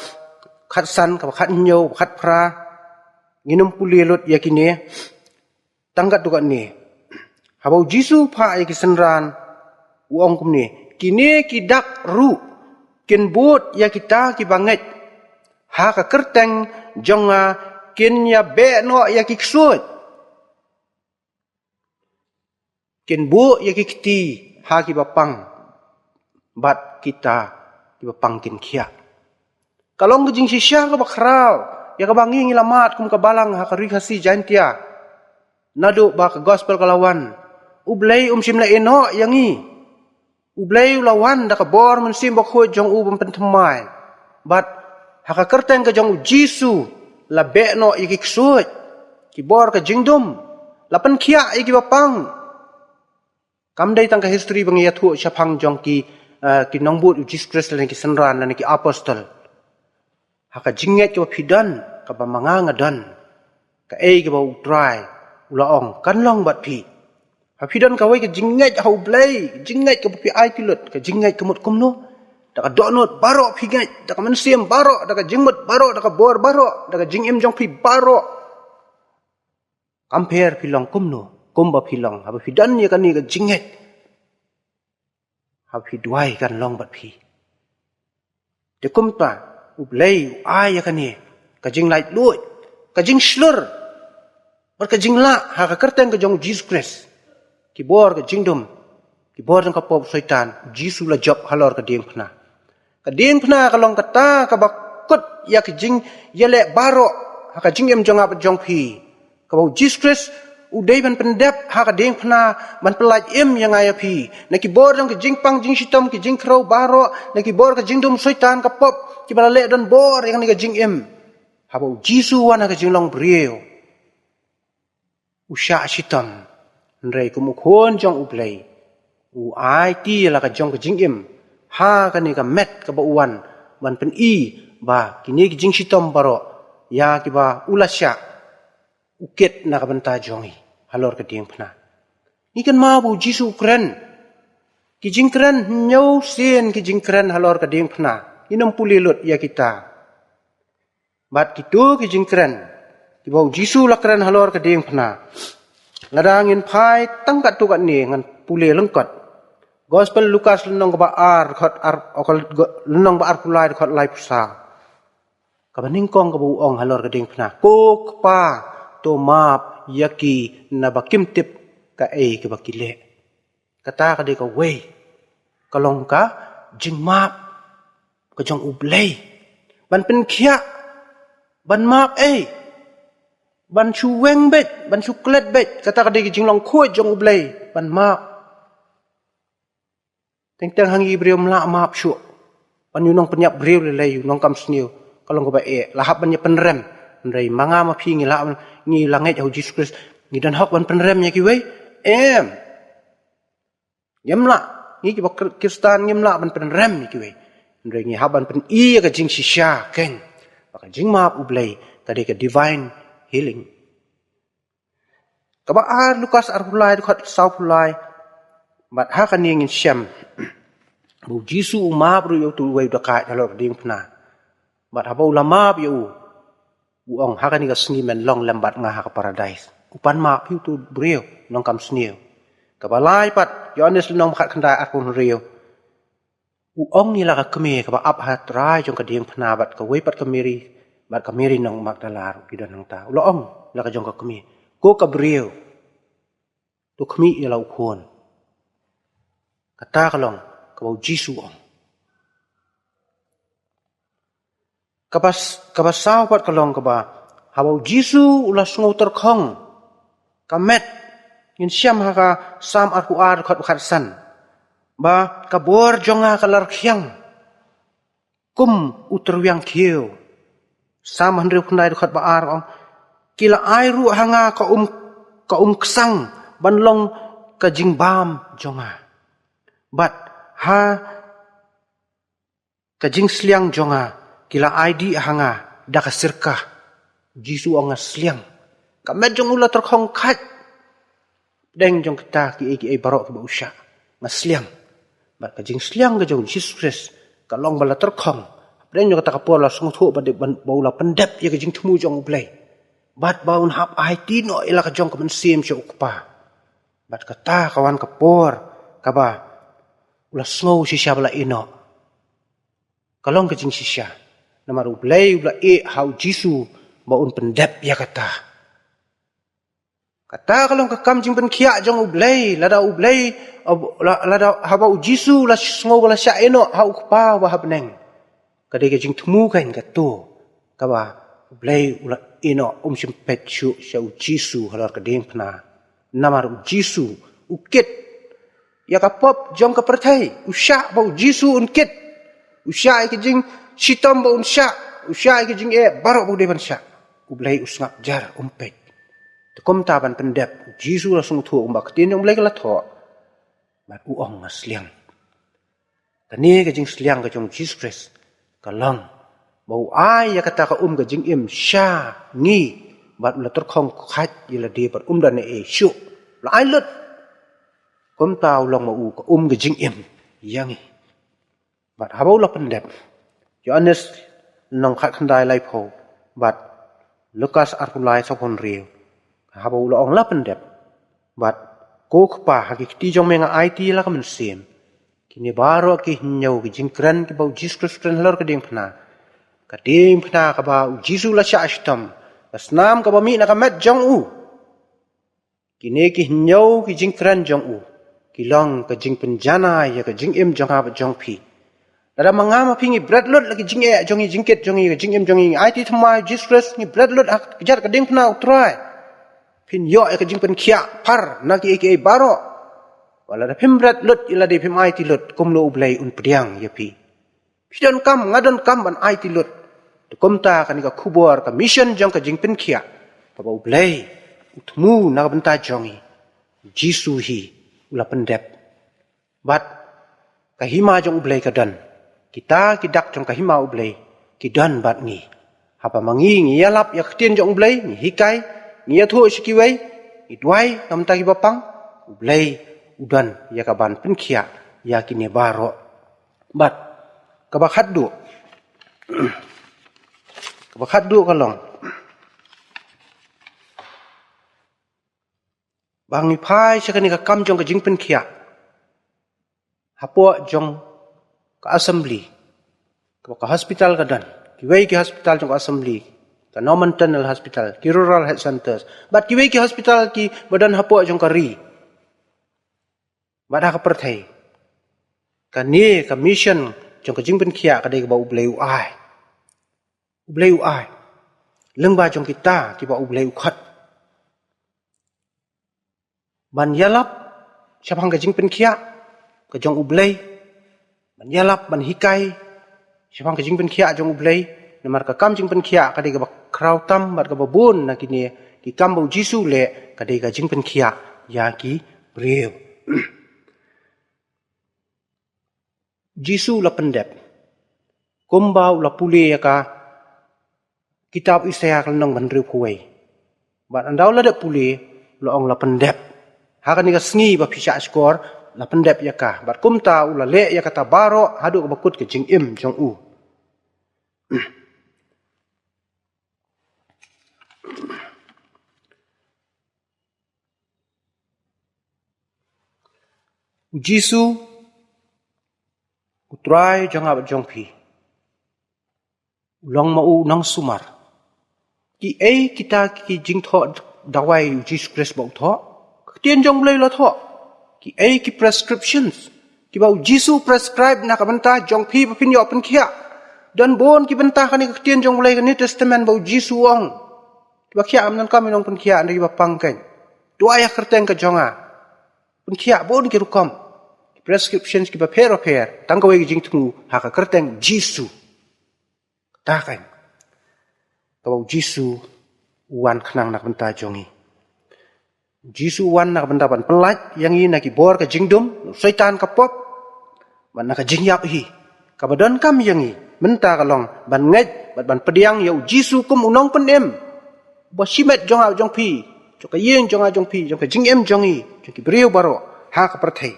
khatsan, kaba khathynñiew, ba khatphra. Ngin ym pule lut ïa kine. Tang katto katne. Haba U Jisu u phah ïa ki synran, u ong kumne, kine ki dak ruh kin bud ïa kita kiba ngeit. Ha ka kyrteng jong nga kin ïabeh noh ïa ki ksuid. Kin buh ïa ki kti ha kiba pang, bad kita kiba pang kin khiah. Ka long ka jingshisha kaba khraw ïa kaba ngi ngi la mad kum ka balang ha ka Ri Khasi Jaintia. Naduh ba ka Gospel ka la wan, U Blei um shym la ïehnoh ïa ngi. U Blei u la wan da ka bor Mynsiem Bakhuid jong u ban pynthymmai. Bad ha ka kyrteng ka jong U Jisu, la beh noh ïa ki ksuid, ki bor ka jingdum, la pynkhiah ïa kiba pang. Kam dei tang ka history ba ngi ïathuh shaphang jong ki, eh, ki nongbud U Jisu Khrist lane ki synran lane ki apostol. Ha ka jingngeit kaba phi don, kaba ma nga nga don, kaei kaba U Trai u la ong kan long bad phi. Ha phi don kawei ka jingngeit ha U Blei, jingngeit kaba phi aiti lut, ka jingngeit ka mut kumno? Da ka dohnud baroh phi ngeit, da ka mynsiem baroh, da ka jingmut baroh, da ka bor baroh, da ka jingim jong phi baroh. Kam pher phi long kumno, kumba phi long, haba phi don ïa kane ka jingngeit, haba phi duwai kan long bad phi. Te kumta, U Blei u ai ïa kane ka jinglaitluid, ka jingshlur, bad ka jinglah ha ka kyrteng ka jong U Jisu Khrist. Ki bor ka jingdum, ki bor jong ka pop Soitan, U Jisu la jop halor ka diengphna. Ka diengphna ka long kata kaba kut ïa ka jingïaleh baroh ha ka jingim jong nga bad jong phi. Kaba U Jisu Khrist u dei ban pyndep ha ka diengphna, ban pyllait im ïa nga ïa phi na ki bor jong ka jingpang jingshitom, ki jingkhrew baroh, na ki bor ka jingdum Soitan ka pop, kiba la leh donbor ïa kane ka jingim. Haba U Jisu u wan ha ka jinglong briew, u shah shitom, hynrei kum u Khun jong U Blei, u aiti ïa la ka jong ka jingim ha kane ka met kaba u wan ban pyni ba kine ki jingshitom baroh ïa kiba u la shah, u kit na ka bynta jong ngi halor ka diengphna. Ngi kynmaw ba U Jisu u kren ki jingkren, hynñiew sien ki jingkren halor ka diengphna. Ngin ym pule lut ïa kita. Bad kito ki jingkren kiba U Jisu u la kren halor ka diengphna, lada ngin phai tang katto katne, ngan pule lyngkot. Gospel Lukas lynnong kaba ar, dkhot ar, o, lynnong ba arphew lai, dkhot laiphew saw. Kaba nyngkong kaba u ong halor ka diengphna, ko Kpa, to map ïa ki, naba kim tip kaei kaba ki leh. Kata ka dei kawei, ka long ka jingmap ka jong U Blei. Ban pynkhiah, ban map ei, ban shu weng beit, ban shu klet beit, kata ka dei ka jinglong khuid jong U Blei, ban map. Teng teng ha ngi briew ym lah map shuh. Ban ïa u nongpynïap briew lei lei, u nongkam sniew, ka long kaba eh, la hap ban ïa pynrem. Hynrei ma nga ma phi ngi lah, ngi la ngeit ha U Jisu Khrist, ngi don hok ban pynrem ïa kiwei? Em. Ngim lah, ngi kiba Khri-, Khristan ngim lah ban pynrem ïa kiwei. Hynrei ngi hap ban pyni ïa ka jingshisha keiñ ba ka jingmap U Blei ka dei ka divine healing. Kaba ar Lukas arphew lai, dkhot sawphew lai. Bad ha kane ngin shem ba u Jisu u map ruh ïa utu uwei u dakaid halor ka diengphna. Bad haba u la map ïa u, u ong, "Ha kane ka sngi men long lem bad nga ha ka paradais." U pan map ïa utu u briew, nongkam sniew. Kaba lai pat, Ïoannis lynnong khatkhyndai arphew hynriew. U ong ïa la ka kmie kaba ap ha trai jong ka diengphna bad kawei pat ka Mari, bad ka Mari nong Magdala ruh ki don hangta. U la ong ïa la ka jong ka kmie, "Ko ka briew, to khmih ïa la u khun." Kata ka long kaba u Jisu u ong. Kaba s-, kaba saw pat ka long kaba, haba u Jisu u la sngew tyrkhong, ka met, ngin shem ha ka Salm arphew ar dkhot ba khatsan, ba, "Ka bor jong nga ka la rkhiang kum u tyrwiang khiew." Salm hynriew khyndai dkhot ba ar ong, "Ki la ai ruh ha nga ka um, ka um ksang ban long ka jingbam jong nga. Bad ha ka jingsliang jong nga, ki la ai dih ha nga da ka sirka." Jisu u ong, "Nga sliang." Ka met jong u la tyrkhong khait. Pdeng jong kita kiei kiei baroh kiba u shah, "Nga sliang." Bad ka jingsliang ka jong u Jisu Khrist ka long ba la tyrkhong. Pdeng jong kata ka por la sngewthuh ba dei ban, ba u la pyndep ïa ka jingthmu jong U Blei, bad ba un hap aiti noh ïa la ka jong ka mynsiem sha u Kpa. Bad kata ka wan ka por kaba u la sngew shisha ba la ïeh noh. Ka long ka jingshisha. Namar U Blei u la ïeh ha u Jisu ba un pyndep ïa kata. Kata ka long ka kam jingpynkhiah jong U Blei, lada U Blei, uh, la-, lada haba u Jisu u la sngew ba la shah ïeh noh ha u Kpa uba ha bneng. Ka dei ka jingthmu kan kato kaba U Blei u la ïeh noh, um shym peit shuh sha u Jisu halor ka diengphna. Namar u Jisu u kit ïa ka pop jong ka pyrthei, u shah ba u Jisu un kit, u shah ïa ka jingshitom ba un shah, u shah ïa ka jingeh baroh ba u dei ban shah. U Blei u sngap jar, um peit. Te kumta ban pyndep, u Jisu u la sngewthuh kumba ka ktien jong U Blei ka la thoh. Bad u ong, "Nga sliang." Kane ka jingsliang ka jong u Jisu Khrist ka long ba u ai ïa kata ka um ka jingim sha ngi, bad u la tyrkhong khait ïa lade bad um don ei ei shuh. U la ai lut. Kumta u long ma u ka um ka jingim ïa ngi. Bad haba u la pyndep, Ïoannis lynnong khatkhyndai laiphew, bad Lukas arphew lai sawphew hynriew, haba u la ong la pyndep, bad, "Ko Kpa, ha ki kti jong me nga aiti la ka mynsiem." Kine baroh ki hynñiew ki jingkren kiba u Jisu Khrist u kren halor ka diengphna. Ka diengphna kaba u Jisu u la shah shitom, ka snam kaba mih na ka met jong u. Kine ki hynñiew ki jingkren jong u ki long ka jingpynjanai ïa ka jingim jong nga bad jong phi. Lada ma nga ma phi ngi bret lut la ki jingeh jong ngi, jingkit jong ngi, ka jingim jong ngi, ngi aiti thymmai ïa u Jisu Khrist, ngi bret lut ha kjat ka diengphna U Trai, phin ïoh ïa ka jingpynkhiah phar na kiei kiei baroh. Wat lada phim bret lut ïa lade, phim aiti lut, kumno U Blei un pdiang ïa phi? Phi donkam, nga donkam ban aiti lut. Te kumta kane ka khubor ka mission jong ka jingpynkhiah kaba U Blei u thmu na ka bynta jong ngi, u Jisu hi u la pyndep. Bad ka hima jong U Blei ka don. Kita ki dak jong ka hima U Blei ki don bad ngi. Haba ma ngi ngi ïalap ïa ka ktien jong U Blei, ngi hikai, ngi ïathuh sha kiwei, ngi duwai na ka bynta kiba pang, U Blei u don ïa ka ban pynkhiah ïa kine baroh. Bad kaba khatduh, kaba khatduh ka long ba ngi phai sha kane ka kam jong ka jingpynkhiah hapoh jong ka assembly, ka, ka hospital ka don, kiwei ki hospital jong ka assembly, ka Normanton Hospital, ki rural health centers, bad kiwei ki hospital kiba don hapoh jong ka ri bad ha ka pyrthei. Kane ka mission jong ka jingpynkhiah ka dei kaba U Blei u ai. U Blei u ai lyngba jong kita kiba U Blei u khot ban ïalap shaphang ka jingpynkhiah ka jong U Blei, ban ïalap, ban hikai shaphang ka jingpynkhiah jong U Blei. Namar ka kam jingpynkhiah ka dei kaba khraw tam bad kaba bun na kine ki kam ba u Jisu u leh, ka dei ka jingpynkhiah ïa ki briew. Jisu u la pyndep kumba u la pule ïa ka kitab Isaïah ka lynnong ba hynriewphew wei. Bad ynda u la dep pule, u la ong la pyndep. Ha kane ka sngi ba phi shah shkor, la pyndep ïa ka. Bad kumta u la leh ïa kata baroh haduh kaba kut ka jingim jong u. U Jisu, u Trai jong nga bad jong phi, u long ma u u nongsumar. Kiei kita ki jingthoh dawai u Jisu Khrist ba u thoh? Ka ktien jong u Blei la thoh. Kiei ki prescriptions kiba u Jisu prescribe na ka bynta jong phi ba phin ïoh pynkhiah? Don bun ki bynta kane ka ktien jong u Blei, ka New Testament, ba u Jisu u ong, kiba khiah ym donkam ïa u nongpynkhiah, hynrei kiba pang kein. Duwai ha ka kyrteng ka jong nga. Pynkhiah bun ki rukom. Ki prescriptions kiba pher ba pher, tang kawei ka jingthmu, ha ka kyrteng Jisu. Kata kein kaba u Jisu u wan khnang na ka bynta jong ngi. U Jisu u wan na ka bynta ban pyllait ïa ngi na ki bor ka jingdum, u Soitan ka pop, bad na ka jingïap hi. Kaba donkam ïa ngi mynta ka long ban ngeit bad ban pdiang ïa u Jisu kum u nongpynim, uba shimet jong nga jong phi, jong ka ïing jong nga jong phi, jong ka jingim jong ngi, jong ki briew baroh ha ka pyrthei.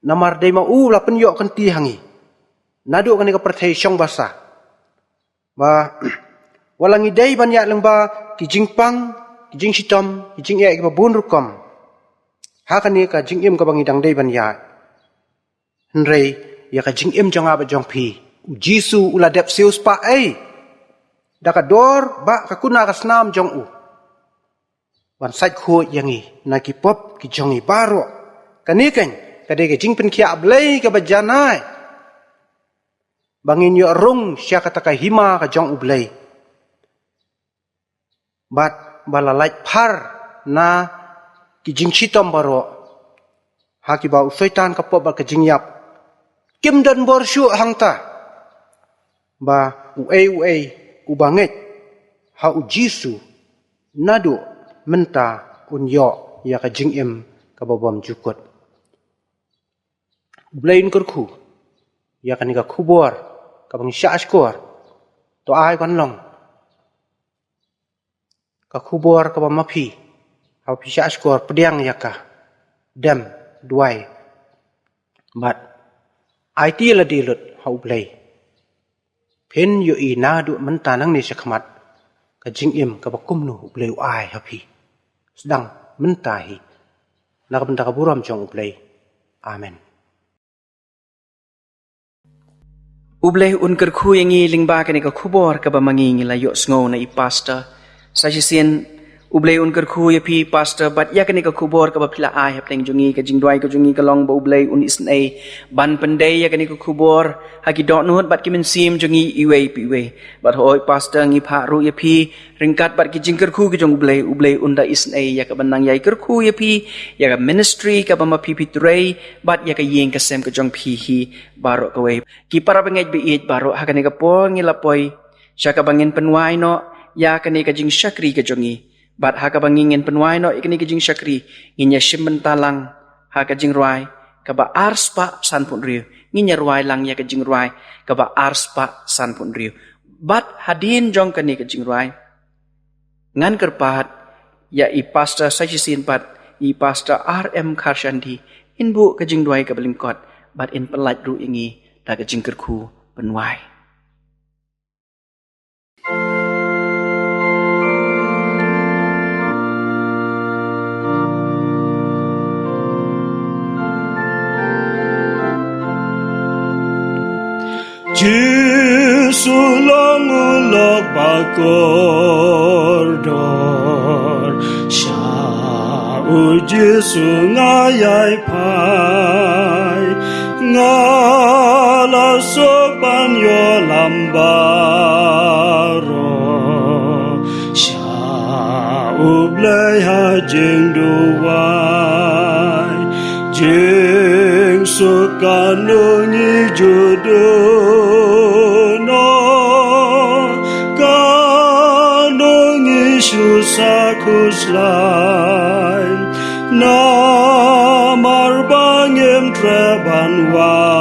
Namar dei ma u la pynïoh kynti ha ngi naduh kane ka pyrthei shong basa, ba wat la ngi dei ban ïaid lyngba ki jingpang, ki jingshitom, ki jingeh kiba bun rukom ha kane ka jingim kaba ngi dang dei ban ïaid. Hynrei ïa ka jingim jong nga bad jong phi, u Jisu u la dep siewspah ei da ka dor bad ka kuna ka snam jong u, ban sait khuid ïa ngi na ki pop ki jong ngi baroh. Kane kein ka dei ka jingpynkhiah Blei kaba janai, ba ngin ïoh rung sha kata ka hima ka jong u Blei, bad ba la lait phar na ki jingshitom baroh ha kiba u Soitan ka pop bad ka jingïap. Kim don bor shuh hangta, ba uei uei uba ngeit ha u Jisu naduh mynta un ïoh ïa ka jingim kaba bymjukut. U Blei un kyrkhu ïa kane ka khubor kaba ngi shah shkor. To ai kan long ka khubor kaba ma phi, haba phi shah shkor, pdiang ïa ka, dem, duwai, bad aiti lade lut ha u Blei. Phin ïohi naduh mynta nangne shakhmat ka jingim kaba kumno u Blei u ai ha phi. Sdang mynta hi, na ka bynta ka burom jong u Blei. Amen. U Blei un kyrkhu ïa ngi lyngba kane ka khubor kaba ma ngi ngi la ïohsngew na i Pastor. Sa shisien, u Blei un kyrkhu ïa phi Pastor bad ïa kane ka khubor kaba phi la ai hapdeng jong ngi. Ka jingduwai ka jong ngi ka long ba u Blei un isynei ban pyndei ïa kane ka khubor ha ki dohnud bad ki mynsiem jong ngi iwei pa iwei. Bad hooid Pastor, ngi phah ruh ïa phi ryngkat bad ki jingkyrkhu ki jong u Blei, u Blei un da isynei ïa kaban nang ïai kyrkhu ïa phi, ïa ka ministry kaba ma phi phi trei, bad ïa ka ïing ka sem ka jong phi hi baroh kawei. Ki para bangeit ba ïeit baroh, ha kane ka por ngi la poi sha kaba ngin pynwai noh ïa kane ka jingshakri ka jong ngi. Bad ha kaba ngi ngin pynwai noh ïa kane ka jingshakri, ngin ïa shim bynta lang ha ka jingrwai kaba arspah sanphew hynriew. Ngin ïa rwai lang ïa ka jingrwai kaba arspah sanphew hynriew. Bad hadien jong kane ka jingrwai, ngan kyrpad ïa i Pastor Sajisin bad i Pastor R M Kharshandi, in buh ka jingduwai kaba lyngkot bad in pyllait ruh ïa ngi da ka jingkyrkhu pynwai. Jisu long u lok ba kordor, sha u Jisu nga ïai phai, nga la suk ban ïoh lam baroh, sha u Blei ha jingduwai. Jingsuk kano ngi ju don noh, kano ngi shu sa khuslai, namar ba ngim treh ban wallam.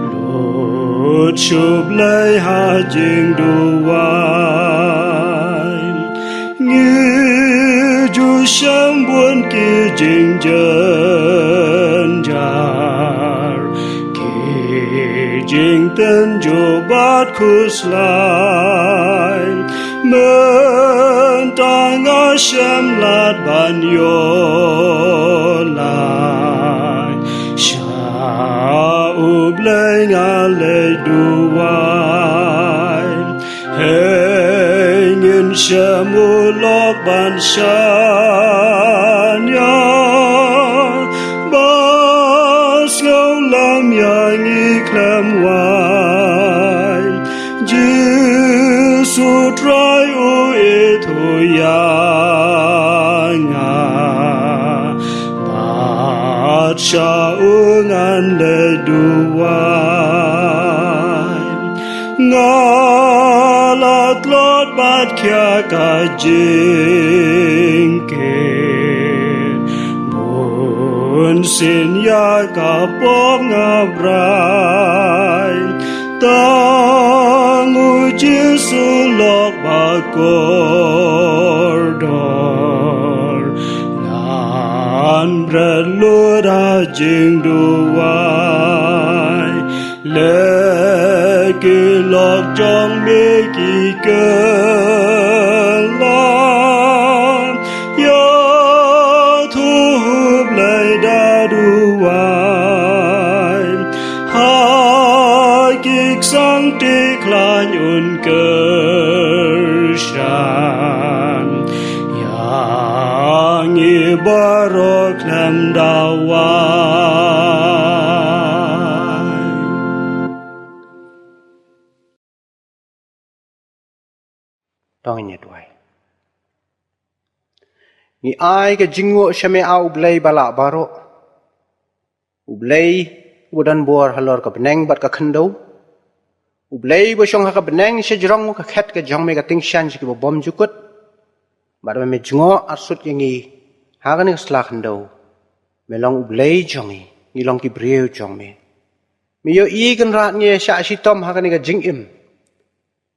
Lut sha u Blei ha jingduwai. Ngi Shem bun ki jingjynjar, ki jingtynjuh bad khuslai. Mynta nga shem lad ban ïoh lait sha U Blei, nga leit duwai. Hei ngin shem u lok ban shaniah, ba sngewlem ïa ngi khlem wai. Jisu Trai, u ithuh ïa nga, bad sha u ngan leit duwai. Nga la tlot bad khia ka jingkit, bun sien ïa ka pop nga brai. Tang U Jisu lok ba kordor, ngan bret lut ha jingduwai. Leh ki lok jong me ki kylla ïathuh, U Blei, da duwai. Ha ki ksang tikhlaiñ un kyrshan ïa ngi baroh khlem da wai. To ngin ïa duwai. Ngi ai ka jingnguh sha me, A U Blei ba lah baroh, U Blei uba don bor halor ka bneng bad ka khyndew, U Blei uba shong ha ka bneng sha jrong ka khet ka jong me, ka tyngshaiñ sha kiba bymjukut. Bad ba me jngoh arsut ïa ngi ha kane ka sla khyndew. Me long U Blei jong ngi, ngi long ki briew jong me. Me ïohi Kynrad ngi ïa shah shitom ha kane ka jingim.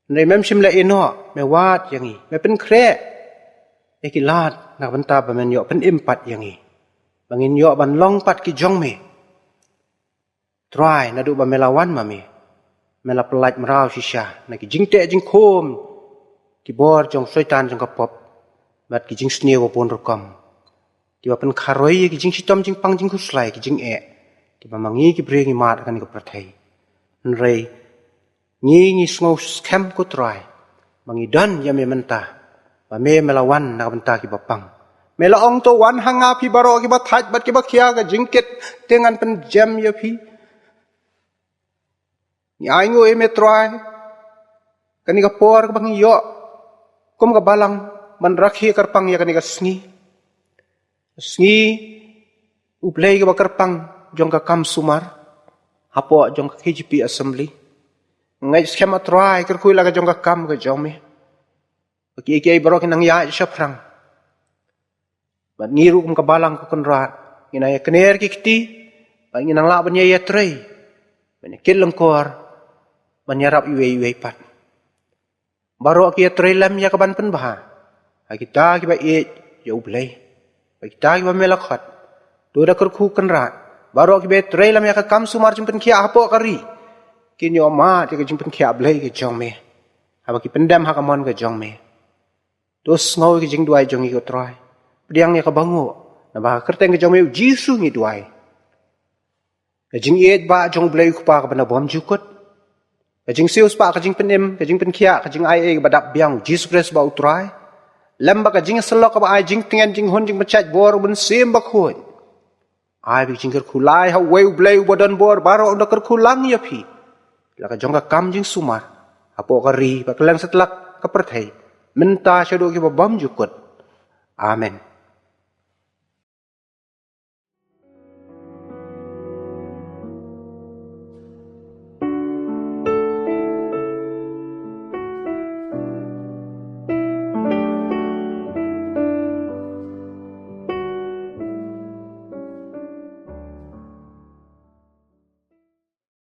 Hynrei mem shym leh ïehnoh, me wad ïa ngi, me pynkhreh ïa ki lad na ka bynta ba men ïoh pynim pat ïa ngi, ba ngin ïoh ban long pat ki jong me. Trai, naduh ba me la wan ma me, me la pyllait mraw shisha na ki jingteh jingkhum, ki bor jong Soitan jong ka pop, bad ki jingsniew ba bun rukom, kiba pynkharoi ïa ki jingshitom jingpang jingkhuslai, ki jingeh kiba ma ngi ki briew ngi mad ha kane ka pyrthei. Hynrei ngi, ngi sngew skhem, ko Trai, ba ngi don ïa me mynta, ba me, me la wan na ka bynta kiba pang. Me la ong, to wan ha nga phi baroh kiba thait bad kiba khia ka jingkit, te ngan pynjem ïa phi. Ngi ainguh ïa me, Trai, kane ka por kaba ngi ïoh kum ka balang ban rakhe kyrpang ïa kane ka sngi. Sngi U Blei kaba kyrpang jong ka kam sumar hapoh jong ka K J P Assembly. Ngi ngeit skhem, A Trai, kyrkhu ïa la ka jong ka kam ka jong me, ba kiei kiei baroh kin nang ïaid shaphrang. Bad ngi ruh kum ka balang, ko Kynrad, ngin nang ïakner ki kti, bad ngin nang lah ban ïa ïatrei, ban ïakit lyngkor, ban ïarap iwei iwei pat. Baroh ki ïatrei lem ïa ka ban pynbha ha kita kiba ïeit ïa U Blei, ha kita kiba me la khot. To da kyrkhu, Kynrad, baroh kiba ïatrei lem ïa ka kam sumar jingpynkhiah hapoh ka ri, kin ïoh mad ïa ka jingpynkhiah Blei ka jong me, haba ki pyndem ha ka mon ka jong me. To sngew ïa ka jingduwai jong ngi, ko Trai. Pdiang ïa kaba nguh, naba ha ka kyrteng ka jong me, U Jisu, ngi duwai. Ka jingïeit ba jong U Blei U Kpa kaba na bymjukut, ka jingsiewspah, ka jingpynim, ka jingaiei kaba dap biang, U Jisu Khrist ba U Trai, lem bad ka jingïasyllok kaba ai jingtngen, jinghun, jingpynshait bor U Mynsiem Bakhuid, ai ba ki jingkyrkhu lai ha uwei U Blei uba don bor baroh, un da kyrkhu lang ïa phi la ka jong ka kam jingsumar hapoh ka ri bad kylleng satlak ka pyrthei, mynta shaduh kiba bymjukut. Amen.